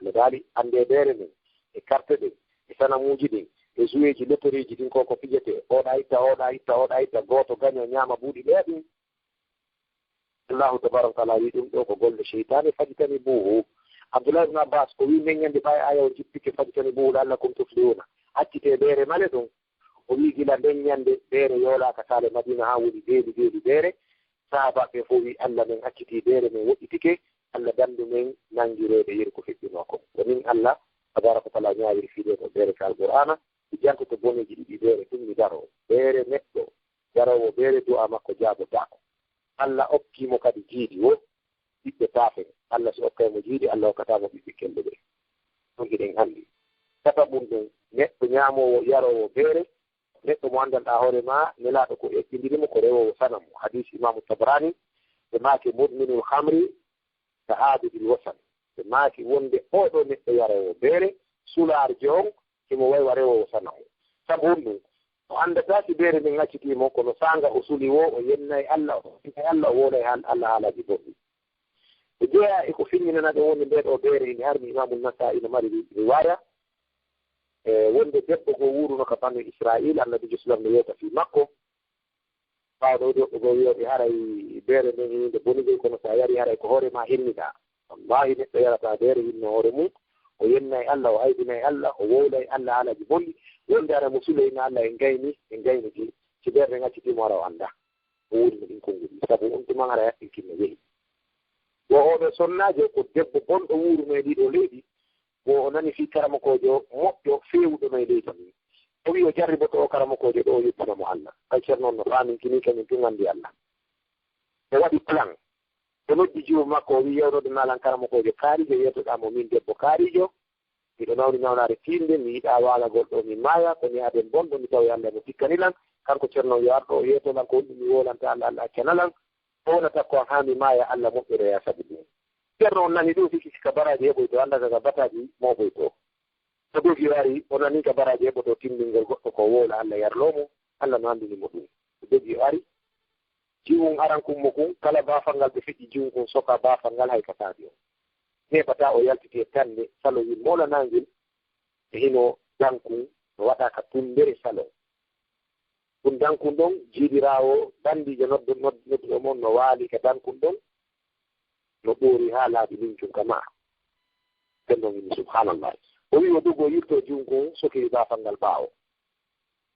Alla daali, anndee beere nden, e karte ɗen, e sanamuuji ɗin, e zuweeji, lotoriiji ɗin, ko ko fijete, oɗa itta, oɗa itta, oɗa itta, gooto gaño ñaama buuɗi ɓeya ɗin. Allahu tabaaraka wa taala wii ɗum ɗoo ko golle seytaane, fajtanibuhu. Abdullah ibn Abbas ko wii nden ñande ɓay aaya o jippike, "Fajtanibuhu la'allakum tuflihuna." Accitee beere male ɗum. O wii gila nden ñande beere yoolaaka saare Madiina haa woni beeli, beeli beere. Sahaabaaɓe fof wii, "Alla, men accitii beere, men woɗɗitike, Alla dandu men nanngireede yeru ko feƴƴunoo kon." Ko min Alla tabaaraka wa taala ñaawiri fii ɗee ɗoo beere ka Alqur'aana, mi jantoto boneeji ɗiɗi beere, ɗum mi daroo. Beere neɗɗo daroowo beere, du'aa makko jaabotaako. Alla okkii mo kadi jiidi wo ɓiɓɓe taafe. Alla si okkay mo jiidi, Alla okkataa mo ɓiɓɓe kelɓe ɓe. Ɗum hiɗen anndi. Tataɓum ɗum, neɗɗo ñaamoowo, yaroowo beere, neɗɗo mo anndanɗaa hoore maa, Nelaaɗo ko eɓɓindiri mo ko rewoowo sanamu. Hadiis Imaamu Tabaraani, ɓe maaki, "Mudminul khamri ka aabidil wasan." Ɓe maaki wonde oo ɗoo neɗɗo yaroowo beere, sulaarjo on, himo way wa rewoowo sanamu. Sabu honɗum? O anndataa si beere nden accitii mo, kono saanga o suli woo, o yennay Alla, o yennay Alla, o wowlay haal-, Alla haalaaji bonɗi. E jeyaa e ko feññinana ɗum wonde ndee ɗoo beere ine harmi. Imaamu Nasaa'i ina mari ri-, riwaaya, e wonde debbo goo wuuruno ka Banu Israa'iil, Annabiijo sallam no yeewta fii makko. Ɓaawo ɗoo, debbo goo wi'oɓe haray beere nden ine nde bonugol, kono so a yari haray ko hoore maa henniɗaa. Wallaahi, neɗɗo yarataa beere hinno hoore mum, o yennay Alla, o aybinay Alla, o wowlay Alla haalaaji bonɗi, wonde hara mo suloyno Alla e ngayni, e ngayni ji. Si beere nden accitii mo, hara o anndaa. O wuuri no ɗin konnguɗi. Sabu on tuma hara yaɓɓinkin no yehi. Wo oo ɗoo sonnaajo ko debbo bonɗo wuuruno e ɗii ɗoo leydi, wo o nani fii karamokoojo moƴƴo feewuɗo no e leydi ndin. O wi'i o jarriboto oo karamokoojo ɗoo, o yeddina mo Alla. Kay Ceerno on no faaminkini, kañum tun anndi Alla. O waɗi plan. O noddi jiwo makko, o wi'i, "Yewnode maa lan karamokoojo kaarijo, yeetoɗaa mo min debbo kaarijo. Miɗo nawni nawnaare tiiɗnde, mi yiɗaa waalagol ɗoo, mi maaya, ko mi aden bonɗo, mi tawoya Alla mo tikkani lan. Kanko Ceerno yo ar ɗoo, o yeeto lan ko honɗum mi wowlanta Alla, Alla accana lan. O wona takko an haa mi maaya, Alla moƴƴoroya sabu ɗum." Ceerno on nani ɗum, sikki ka baraaji heɓoytoo, anndaa ka bataaji mooɓoytoo. Ko dogi o ari, o nani ka baraaji heɓotoo timmbingol goɗɗo ko wowla Alla yarloo mo, Alla no anndini mo ɗum. Ko dogi o ari, jiwun arankun mo kun, kala baafal ngal ɓe feƴƴi jiwun kun soka baafal ngal hay ka saabi on. Neeɓataa o yaltiti e tannde salowil moolanaangel, e hino dankun no waɗa ka tunndere salon. Ɗum dankun ɗon, jiiɗiraawo, banndiijo noddu-, noddu-, nodduɗo mon no waali ka dankun ɗon, no ɓoori haa laabi lincun ka ma'a. Nden ɗon inni, "Subhaanallah." O wi'i o dogo yilto junngo sokiri baafal ngal ɓaawo.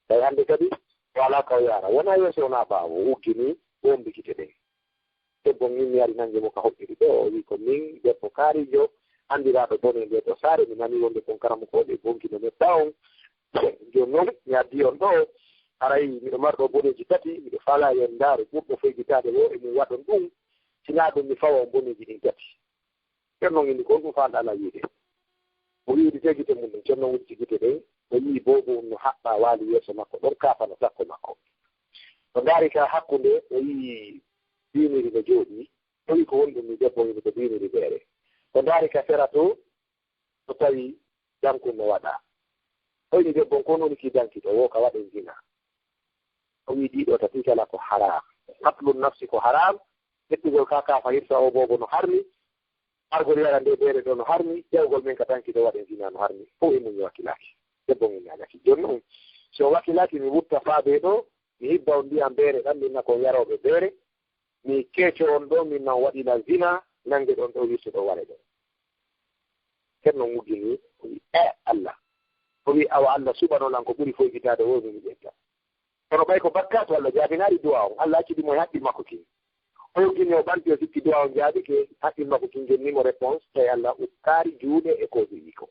Tawi hannde kadi o alaa ka o yaara. Wonaa yeeso, wonaa ɓaawo. O uggini, o ommbikite ɗen. Debbo on immiyari nannge mo ka hoɗɗiri ɗo. O wi'i, "Ko min debbo kaarijo, anndiraaɗo bone nde ɗo saare. Mi nanii wonde kon karamokooɓe bonkino nodda on. Jooni non, mi addi on ɗo. Haray miɗo marɗo boneeji tati, miɗo faalaa yo en ndaaru ɓurɗo foygitaade woo e mum waɗon ɗum. Sinaa ɗum, mi fawa on boneeji ɗin tati." Ceerno on inni, "Ko honɗum faalɗaa lan wi'ude?" O wi'i, "Udditii gite mun ɗen." Ceerno on udditi gite ɗen, o yi'i boobo on no haɓɓaa waali yeeso makko ɗon, kaafa no takko makko. O ndaari ka hakkunde, o yi'i biiniri no jooɗii. O wi'i, "Ko honɗum ni?" Debbo on inni, "Ko biiniri beere." O ndaari ka sera to, o tawi dankun no waɗaa. O inni debbo on, "Ko honɗum woni kii danki ɗo? Woo ka waɗen zina." O wi'i, "Ɗii ɗoo tati kala ko haraam. Qatlun nafsi ko haraam, ƴettugol ka kaafa hirsa oo boobo no harmi, argol yara ndee beere ɗoo no harmi, ƴawgol men ka danki ɗo waɗen zina no harmi. Fow e mum mi wakkilaaki." Debbo on inni, "A ɲaaki. Jooni non, si on wakkilaaki, mi wurta faabee ɗoo, mi hibba on ndiyam beere ɗam, min na ko on yarooɓe beere, mi keeco on ɗoo, min na on waɗi lan zina, nannge ɗon ɗoo, wirte ɗoo, ware ɗoo." Ceerno on uggini, o wi'i, "Ee Allah." O wi'i, "Awa Allah suɓano lan ko ɓuri foygitaade woo, mi ƴetta." Kono ɓay ko bakkaatu, Allah jaabinaali duwaa on. Allah acciti mo e haqqil makko kin. O uggini, o ɓanti, o sikki duwaa on jaabike, haqqil makko kin jonni mo réponse, tawi Allah ukkaali juuɗe e ko o wi'i kon.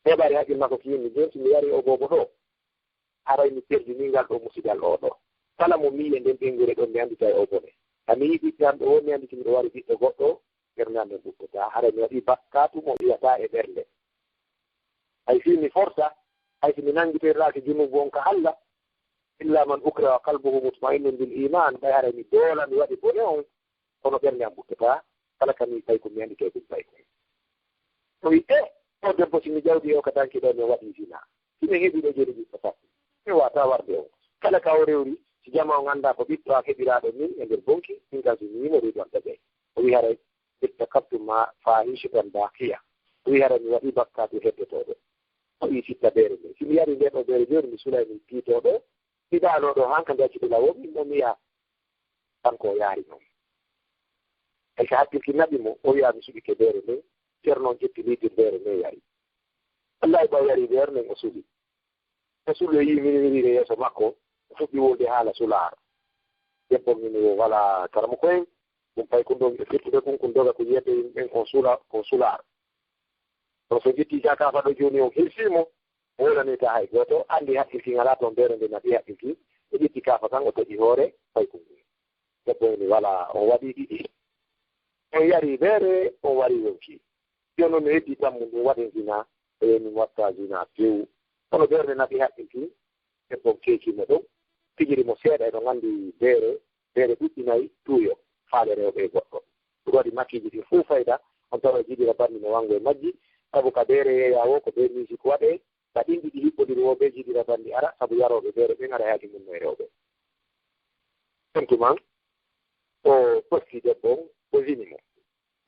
Heɓaali haqqil makko kin, mi jooni si mi yari oo boobo ɗoo, haray mi perdinii ngal ɗoo musidal oo ɗoo. Kala mo mi yi'i e nden ɓeynguure ɗon, mi annditay oo bone. A mi yi'i ɓiɓɓe am ɗoo, mi annditi miɗo wari ɓiɗɗo goɗɗo, ɓernde am nden ɓuttotaa. Haray mi waɗii bakkaatu mo iwataa e ɓernde. Hay fii mi forsa, hay si mi nanngitoriraaki junuubu on ka Allah, "illa man ukriha wa qalbuhu mutma'innun bil iman," ɓay haray mi doola, mi waɗi bone on, kono ɓernde am ɓuttotaa, kala ka mi paykun, mi annditay ɗum paykun. O wi'i, "E, o debbo, si mi ƴawdii oo ka danki ɗoo, mi waɗii zina. Si mi heɓii ɗoo jooni ɓiɗɗo sappo, mi waawataa warde on. Kala ka o rewri, si jamaa on anndaa ko ɓiɗɗo an heɓiraaɗo min e nder bonki, min ka si mi yi'i mo, reedu an taƴay." O wi'i, "Haray irtakabtu ma fahishatan baqiya." O wi'i, "Haray mi waɗii bakkaatu heddotooɗo." O wi'i, "Sitta beere nde. Si mi yarii ndee ɗoo beere jooni, mi sulay, mi piitoo ɗoo, mi ɗaanoo ɗoo, han ka nde accitee lan woo, min ɗoo mi yaha." Kanko o yaari non. Hay ka hakkil kin naɓi mo, o wi'a, "Mi suɓike beere nden." Ceerno on ƴetti liitir beere nden, yari. Wallahi, ɓay yari beere nden, o suli. O suli, o yi'i minwiriire yeeso makko, o fuɗɗi wolde haala sulaar. Debbo on inni, "Wo wala karamoko en, ɗum paykun ɗoo miɗo firtude kun, kun doga ko yiyande yimɓe ɓen kon sula-, kon sulaar. Kono so ƴetti ka kaafa ɗoo jooni, on hirsii mo, o wolanii ka hay gooto, anndi hakkil kin alaa ton, beere nden naɓi hakkil kin, o ƴetti kaafa kan, o taƴi hoore paykun ngun." Debbo on inni, "Wala, on waɗii ɗiɗi. On yarii beere, on warii yonki. Jooni non no heddii tammun ɗum, waɗen zina." O wi'i, "Min mi wattaa zina few." Kono beere nden naɓi hakkil kin, debbo on keekii mo ɗon, fijiri mo seeɗa, eɗon anndi beere, beere ɗuɗɗinay tuuyo, faale rewɓe e goɗɗo. Ɗum waɗi makiiji ɗin fow fayda, on tawa e jiɗira banndi no wanngo e majji, sabu ka beere yeeyaa woo ko bee musique waɗee, ka ɗin ɗiɗi hiɓɓodiri woo bee jiɗira banndi ara, sabu yarooɓe beere ɓen ara haaju mum no e rewɓe. On tuma, o ɓofti debbo on, o zini mo.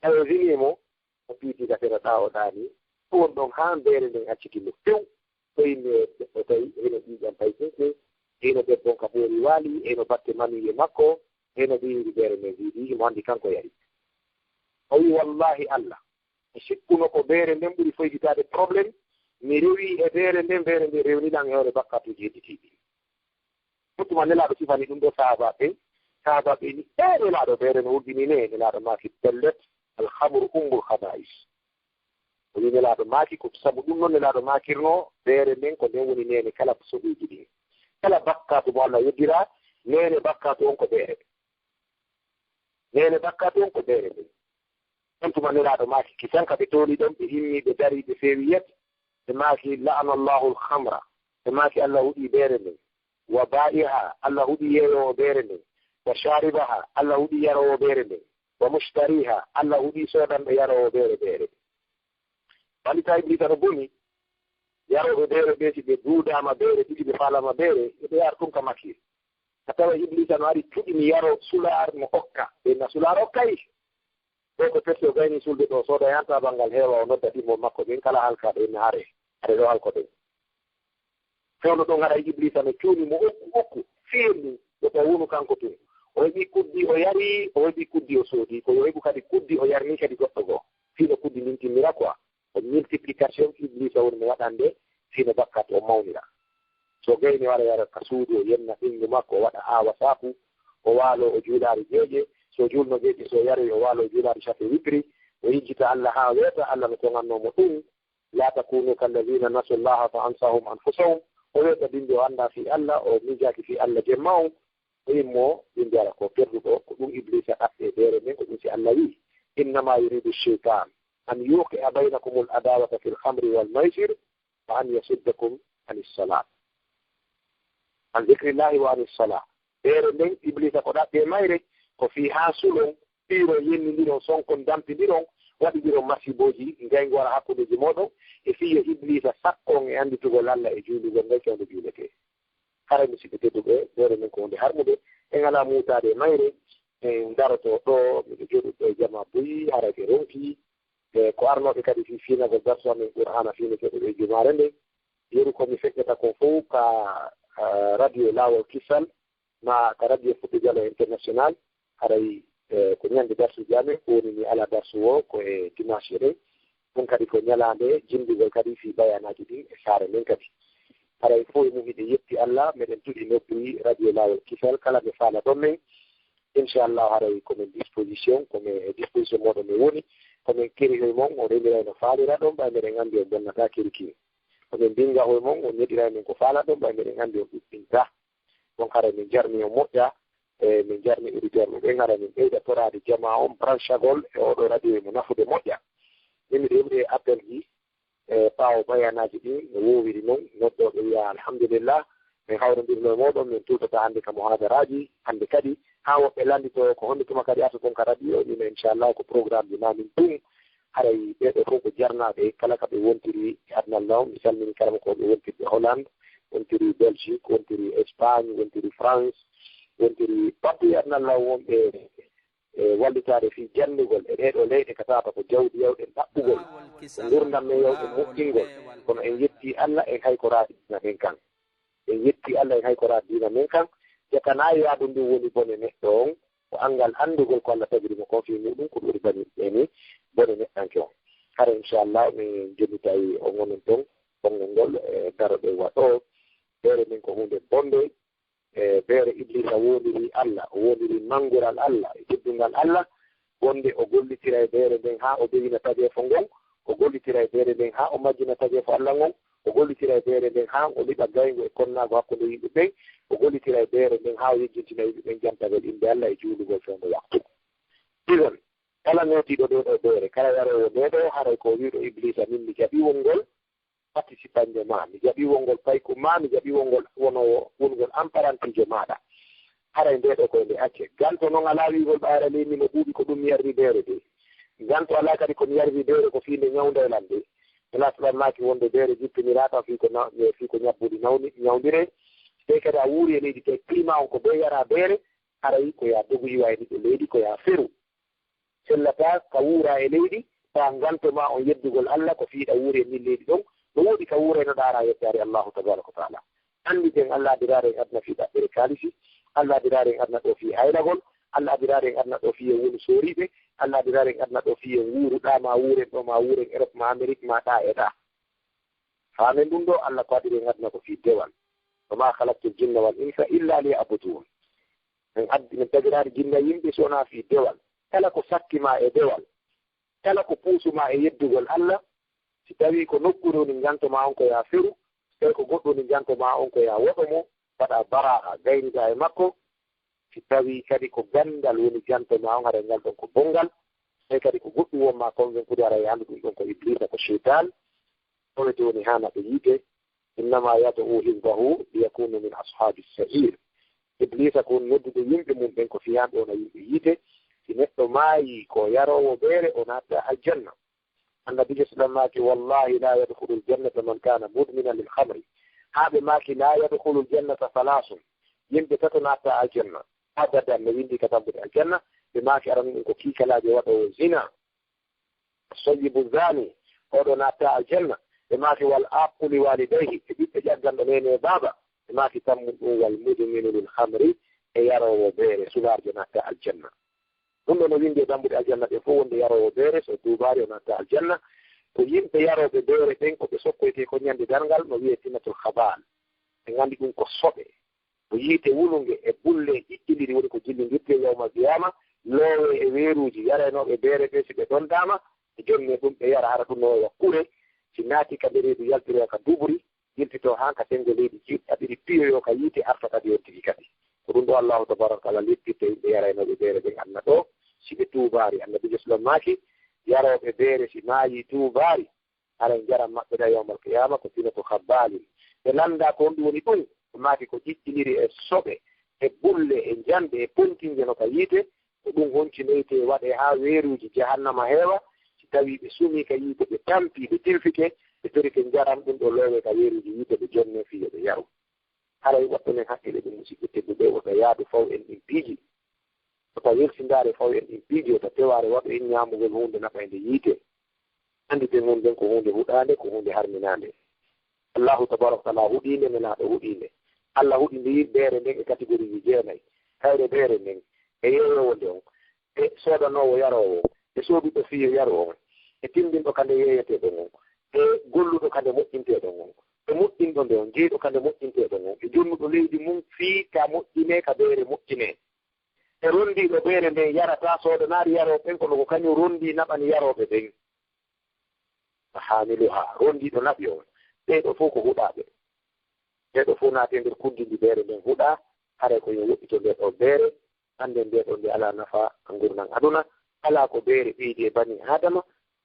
Tawi o zinii mo, o piiti ka sera ɗaa, o ɗaani. O won ɗon haa beere nden acciti mo few. O inni, o tawi hino ƴiiƴam paysinke, hino debbo on ka ɓoori waali, hino batte maniiye makko, hino ɓiyiri beere nden, wi'i himo anndi kanko yari. O wi'i, "Wallahi Allah, mi sikkuno ko beere nden ɓuri foygitaade problème. Mi rewii e beere nden, beere nden rewni lan e hoore bakkaatuuji hedditiiɗi." Ɗum tuma Nelaaɗo sifani ɗum ɗoo sahaabaaɓe ɓen. Sahaabaaɓe ɓen ni, "Ee Nelaaɗo, beere no wurdini ne?" Nelaaɗo maaki, "Pellet, al khamru ummul khaba'is." O wi'i Nelaaɗo maaki ko sabu ɗum non Nelaaɗo maakirnoo, "Beere nden ko nden woni neene kala soɓeeji ɗin. Kala bakkaatu mo Allah yeddiraa, neene bakkaatu on ko beere. Neene bakkaatu on ko beere nden." On tuma Nelaaɗo maaki, "Kisan ka ɓe tooli ɗon, ɓe immii, ɓe darii, ɓe feewi yet, ɓe maaki, 'La'ana Allahu al-khamra.'" Ɓe maaki, "Allah huɗii beere nden. Wa baa'i'aha, Allah huɗii yeeyoowo beere nden. Wa shaaribaha, Allah huɗii yaroowo beere nden. Wa mushtariha, Allah huɗii soodanɗo yaroowo beere beere." Wallita Ibliisa no boni. Yarooɓe beere ɓe, si ɓe duudaama beere, ɗiɗi ɓe faalaama beere, ɓe yaara tun ka makiir. A tawa Ibliisa no ari cuɗini yaroo sulaar mo okka. Ɓe na sulaar okkay. Ɗo ko perti o gayni sulde ɗo, sooda yanta banngal heewa, o nodda ɗimmo makko ɓen kala halkaaɓe en hare. Hare ɗo halko ɗen. Fewndo ɗon haray Ibliisa no cuuni mo okku, okku, feendu, o tawi wonu kanko tun. O heɓi kuddi o yari, o heɓi kuddi o soodi, ko yo heɓu kadi kuddi o yarni kadi goɗɗo goo. Fii no kuddi ndin timmira quoi. Ko multiplication Iblisa woni mo waɗande fino bakkat o mawnira. So gayni wara yara ka suudu, o yenna ɓinngu makko, o waɗa aawa saaku, o waalo, o juulaari jeeƴe. So juulno jeeƴe, so yaroy, o waalo, o juulaari shafe witri, o yejjita Allah haa weeta, Allah no toŋannoo mo ɗum. La takunu kallazina nasu llaha fa ansahum anfusahum. O weeta bimbi, o anndaa fii Allah, o miijaaki fii Allah jemma on. O immo, ɓe mbiyata ko perduɗo, ko ɗum Iblisa ɗaɓɓi e ɓeere nden, ko ɗum si Allah wi'i, "Innama yuridu shaytan an yuqi'a baynakumul adawata fil khamri wal maisir wa an yasuddakum anis salat." An zikrillahi wa anis salat. Ɓeere nden, Iblisa ko ɗaɓɓi e mayre, ko fii haa sulon, piiron, yennindiron, sonkon, dampindiron, waɗidiron masibooji, ngayngu wara hakkundeji mooɗon, e fii yo Iblisa sakkon e annditugol Allah e juulugol ngol fewndo juuletee. Haray, musidɓe tedduɓe, ɓeere nden ko hunde harmude, en alaa muutaade e mayre, en daroto ɗo, miɗo jooɗi ɗo e jamaa buy, haray ɓe ronki, e ko arnooɓe kadi fii fiinagol darsu amen Qur'aana fiinateeɗo ɗo e jumaare nde. Yeru ko mi feƴƴata kon fow ka, ah, radio Laawol Kisal, maa ka radio Fuɗɗo Jalo International, haray, eh, ko ñande darsuuji amen, ko woni mi alaa darsu o ko e dimanche ɗen. Ɗum kadi ko ñalaande jinndugol kadi fii bayaanaaji ɗin e saare nden kadi. Haray fow e mum hiɗe yetti Allah, meɗen tuɗi nodduyi radio Laawol Kisal, kala ɓe faala ɗon men, inchallah, haray ko men disposition, ko men e disposition mooɗon men woni, ko men keri hoy mon, o rewira no faalira ɗon, ɓay meɗen anndi on bonnataa keri kin. Ko men mbinga hoy mon, on yeɗira men ko faala ɗon, ɓay meɗen anndi on ɗuɗɗinta. Ɗon haray min jarni on moƴƴa, e min jarni auditeur mo ɓen, haray min ɓeyda toraade jamaa on branchagol e oɗo radio e mo nafude moƴƴa. Min miɗo heɓude appel ji, e ɓaawo bayaanaaji ɗin no woowiri non, noddooɓe wi'a, "Alhamdulillah, min hawrondirno e mooɗon, min tuutata hannde ka muhaadaraaji, hannde kadi, haa woɓɓe lanndito ko honde tuma kadi artoton ka radio?" Min, inchallah, ko programme ji ma min tun. Haray ɓee ɗoo fow ko jarnaaɓe kala ka ɓe wontiri e aduna law. Mi salmini kala mo ko ɓe wontiri Hollande, wontiri Belgique, wontiri Espagne, wontiri France, wontiri partout e aduna law wonɓe e wallitaade fii janndugol e ɗee ɗoo leyɗe ka tawata ko jawdi yawɗen ɗaɓɓugol, ko ngurndan men yawɗen moƴƴingol. Kono en yetti Allah, en haykoraade diina men kan. En yetti Allah, en haykoraade diina men kan. Jakanaa yaadu ndu woni bone neɗɗo on, ko anngal anndugol ko Allah tagiri mo kon fii muɗum, ko ɓuri bani ɓe ni bone neɗɗanke on. Hara, inchallah, min jonnitay on onon ton konngol ngol, e daroɗen wa ɗoo. Ɓeere nden ko huunde bonde, e ɓeere Iblisa woondiri Allah, o woondiri manngural Allah e teddungal Allah, wonde o gollitira e ɓeere nden haa o bewina tageefo ngon, o gollitira e ɓeere nden haa o majjina tageefo Allah ngon, o gollitira e ɓeere nden haa o liɓa gayngu e konnaagu hakkunde yimɓe ɓen, o gollitira e ɓeere nden haa o yejjintina yimɓe ɓen jantagol innde Allah e juulugol fewndo waktu. Idan, kala nootiiɗo ɗee ɗoo ɓeere, kala yaroowo ndee ɗoo, haray ko o wi'uɗo Iblisa, min mi jaɓi wongol, participanjo ma, mi jaɓi wongol payku ma, mi jaɓi wongol wonoowo, wongol apparantiijo maaɗa. Haray ndee ɗoo ko nde acce. Ganto non alaa wi'ugol ɓayra leydi mo ɓuuɓi ko ɗum mi yarri beere de. Ganto alaa kadi ko mi yarri beere ko fii nde ñawnda e lan de. Elaas lan maaki wonde beere jippiniraaka fii ko na-, fii ko ñabbuuli nawni-, ñawndiree. Tey kadi a wuuri e leydi, tey climat on ko bee yara beere, haray ko yaa dogu iwa e ɓiɓɓe leydi, ko yaa feru. Sellataa ka wuura e leydi, taa nganto ma on yeddugol Allah ko fii ɗa wuuri e ndin leydi ɗon. No woodi ka wuuraynoɗaa ara yeddaade Allahu tabaraka wa taala. Annditen Allah adiraare en aduna fii ɗaɓɓere kaalisi, Allah adiraare en aduna ɗoo fii haylagol, Allah adiraare en aduna ɗoo fii en woni sooriiɓe, Allah adiraare en aduna ɗoo fii en wuuruɗaa, ma wuuren ɗoo, ma wuuren Europe, ma Amérique, ma ɗaa e ɗaa. Faamen ɗum ɗoo, Allah ko adiri en aduna ko fii dewal. Wa ma khalaqtul jinna wal insa illa liya'budun. Min addi, min tagiraani jinna yimɓe so wonaa fii dewal. Kala ko sakki ma e dewal, kala ko puusu ma e yeddugol Allah, si tawii ko nokkuure woni nganto ma on ko yaa feru, si tawii ko goɗɗo woni nganto ma on ko yaa woɗo mo, mbaɗaa bara'a, gaynidaa e makko. Si tawii kadi ko ganndal woni ganto ma on, haray ngal ɗon ko bonngal. Si tawii kadi ko goɗɗum won ma convaincre, haray anndu ɗum ɗon ko Ibliisa, ko seytaan. Ɗo ɓe woni haana ɓe yiite. Innama yad'u hizbahu liyakunu min ashabi sa'ir. Ibliisa ko woni noddude yimɓe mum ɓen ko fii haa ɓe wona yimɓe yiite. Si neɗɗo maayi ko yaroowo beere, o naattaa aljanna. Annabiijo sallam maaki, "Wallahi la yadkhulul jannata man kana mudminan lil khamri." Haa ɓe maaki, "La yadkhulul jannata thalathatun." Yimɓe tato naattaa aljanna. Abadan, no winndi ka tambude aljanna. Ɓe maaki, "Aran ɗum ko kiikalaajo waɗoowo zina." Sayyibu zani, oɗo naattaa aljanna. Ɓe maaki, "Wal aqu li walidayhi," e ɓiɓɓe ƴagganɗo neene e baaba. Ɓe maaki, "Tammun ɗum, wal mudminu lil khamri," e yaroowo beere, subaarjo naattaa aljanna. Ɗum ɗo no winndi e tambuɗe aljanna ɗe fof, wonde yaroowo beere, so duubaari, o naattaa aljanna. Ko yimɓe yarooɓe beere ɓen, ko ɓe sokkoytee ko ñande darngal, no wi'ee sinatul khabaal. Ɓe nganndi ɗum ko soɓe. Ko yiite wulunge e bulle ƴiƴƴiliri woni ko jillondirtee yawmal qiyaama, loowee e weeruuji. Yaraynooɓe beere ɓe, si ɓe ɗondaama, ɓe jonnee ɗum, ɓe yara, hara ɗum no wayi wa kure. Si naati ka nder reedu, yaltiroo ka duburi, yiltitoo haa ka senngo leydi, ji-, ɗaɓɓiri piyoyoo ka yiite, arta kadi on tigi kadi. Ko ɗum ɗo Allaahu tabaaraka wa taala leppirta yimɓe yaraynooɓe beere ɓen, anna ɗo, si ɓe tuubaali. Annabiijo sallam maaki, yarooɓe beere si maayii tuubaali, haray njaram maɓɓe ɗam yawmal qiyaama ko sinatul khabaal. Ɓe lanndaa ko honɗum woni ɗum, ɓe maaki ko ƴiƴƴiliri e soɓe, e bulle, e njamɗe, e pontinje no ka yiite, ko ɗum honcinoytee waɗee haa weeruuji jahannama heewa. Si tawii ɓe sumii ka yiite, ɓe tampii, ɓe tilfike, ɓe torike njaram, ɗum ɗo loowee ka weeruuji yiite, ɓe jonnee fii yo ɓe yaru. Haray wattoɗen hakkille ɗum, musiɓɓe tedduɓe, wota yaadu faw en ɗin piiji. Wota welsindaare faw en ɗin piiji, wota tewaare waɗu en ñaamugol huunde naɓaynde yiite. Annditen huunde nden ko huunde huɗaande, ko huunde harminaande. Allaahu tabaaraka wa taala huɗii nde, Nelaaɗo huɗii nde. Alla huɗindiri beere nden e kategoriiji jeenay. Hayre beere nden, e yeeyoowo nde on, e soodanoowo yaroowo, e sooduɗo fii yo yaru on, e tinndinɗo ka nde yeeyeteeɗon on, e golluɗo ka nde moƴƴinteeɗon on, e moƴƴinɗo nde on, jeyɗo ka nde moƴƴinteeɗon on, e jonnuɗo leydi mum fii ka moƴƴinee, ka beere moƴƴinee. E ronndiiɗo beere nden yarataa, soodanaari yarooɓe ɓen, kono ko kañum ronndii naɓani yarooɓe ɓen. Haamiluhaa, ronndiiɗo naɓi on. Ɓee ɗoo fow ko huɗaaɓe. Ɓee ɗoo fow naatee nder kunndi ndi beere nden huɗaa, haray ko yo woɗɗito ndee ɗoo beere, annden ndee ɗoo nde alaa nafaa ka ngurndan aduna, alaa ko beere ɓeydi e banii Aadama,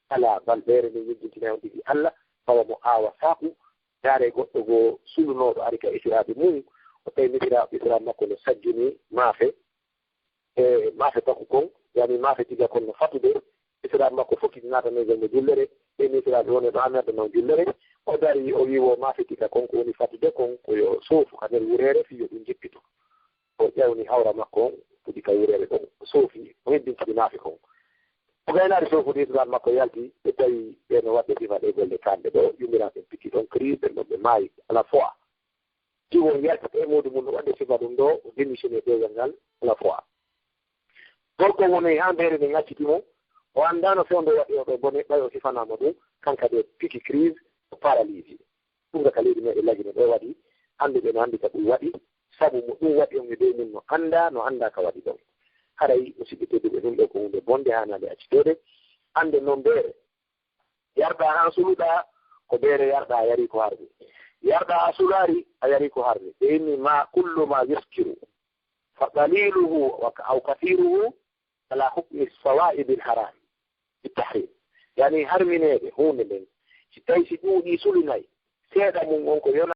alaa bal beere nden yejjintinay on tigi Alla, tawa mo aawa saaku, ndaaree goɗɗo goo sulunooɗo ari ka esiraaɓe mum, o tawi misiraaɓe, esiraaɓe makko no sajjini maafe, e maafe taku kon, yani maafe tiga kon no fatude, esiraaɓe makko fokkiti naatanoygol mo jullere, ɓe misiraaɓe woni ɗo amerda non jullere, o dari, o wii wo maafe tiga kon ko woni fatude kon, ko yo soofu ka nder wureere fii yo ɗum jippito. O ƴawni hawra makko on, fuɗi ka wureere ɗon, o soofi, o hebbintini maafe kon. O gaynaari soofude, esiraaɓe makko yalti, ɓe tawi ɓe no waɗde ɗima ɗe golle kanɗe ɗo, yummiraaɓe ɓen pikki ɗon, crise, ɓen ɗon ɓe maayi, alaa fo'a. Jiwo yaltata e muudu mum, no waɗde sifa ɗum ɗo, o démissionné dewgal ngal, alaa fo'a. Gorko wonoyi haa mbeere nde ŋacciti mo, o anndaano fewndo waɗi o ɗo bone, ɓay o sifanaama ɗum, kanka ɗo piki crise, o paralysé. Ɗum ka leydi meɗen Lagine ɗo waɗi, annduɓe no anndi ka ɗum waɗi, sabu mo ɗum waɗi on e dow mum no anndaa, no anndaa ka waɗi ɗon. Haray, musiɓɓe tedduɓe, ɗum ɗo ko huunde bonde haanaande acciteede. Annden noon mbeere, yarɗaa haa suluɗaa, ko beere yarɗaa a yarii ko harmi. Yarɗaa a sulaari, a yarii ko harmi. Ɓe inni ma kullu ma yuskiru, fa qaliluhu wa ka-, aw kathiruhu ala hukmi fawaidil haram bi tahrim. Yani harmineede huunde nden, si tawi si ɗuuɗii sulinay, seeɗa mum on ko yona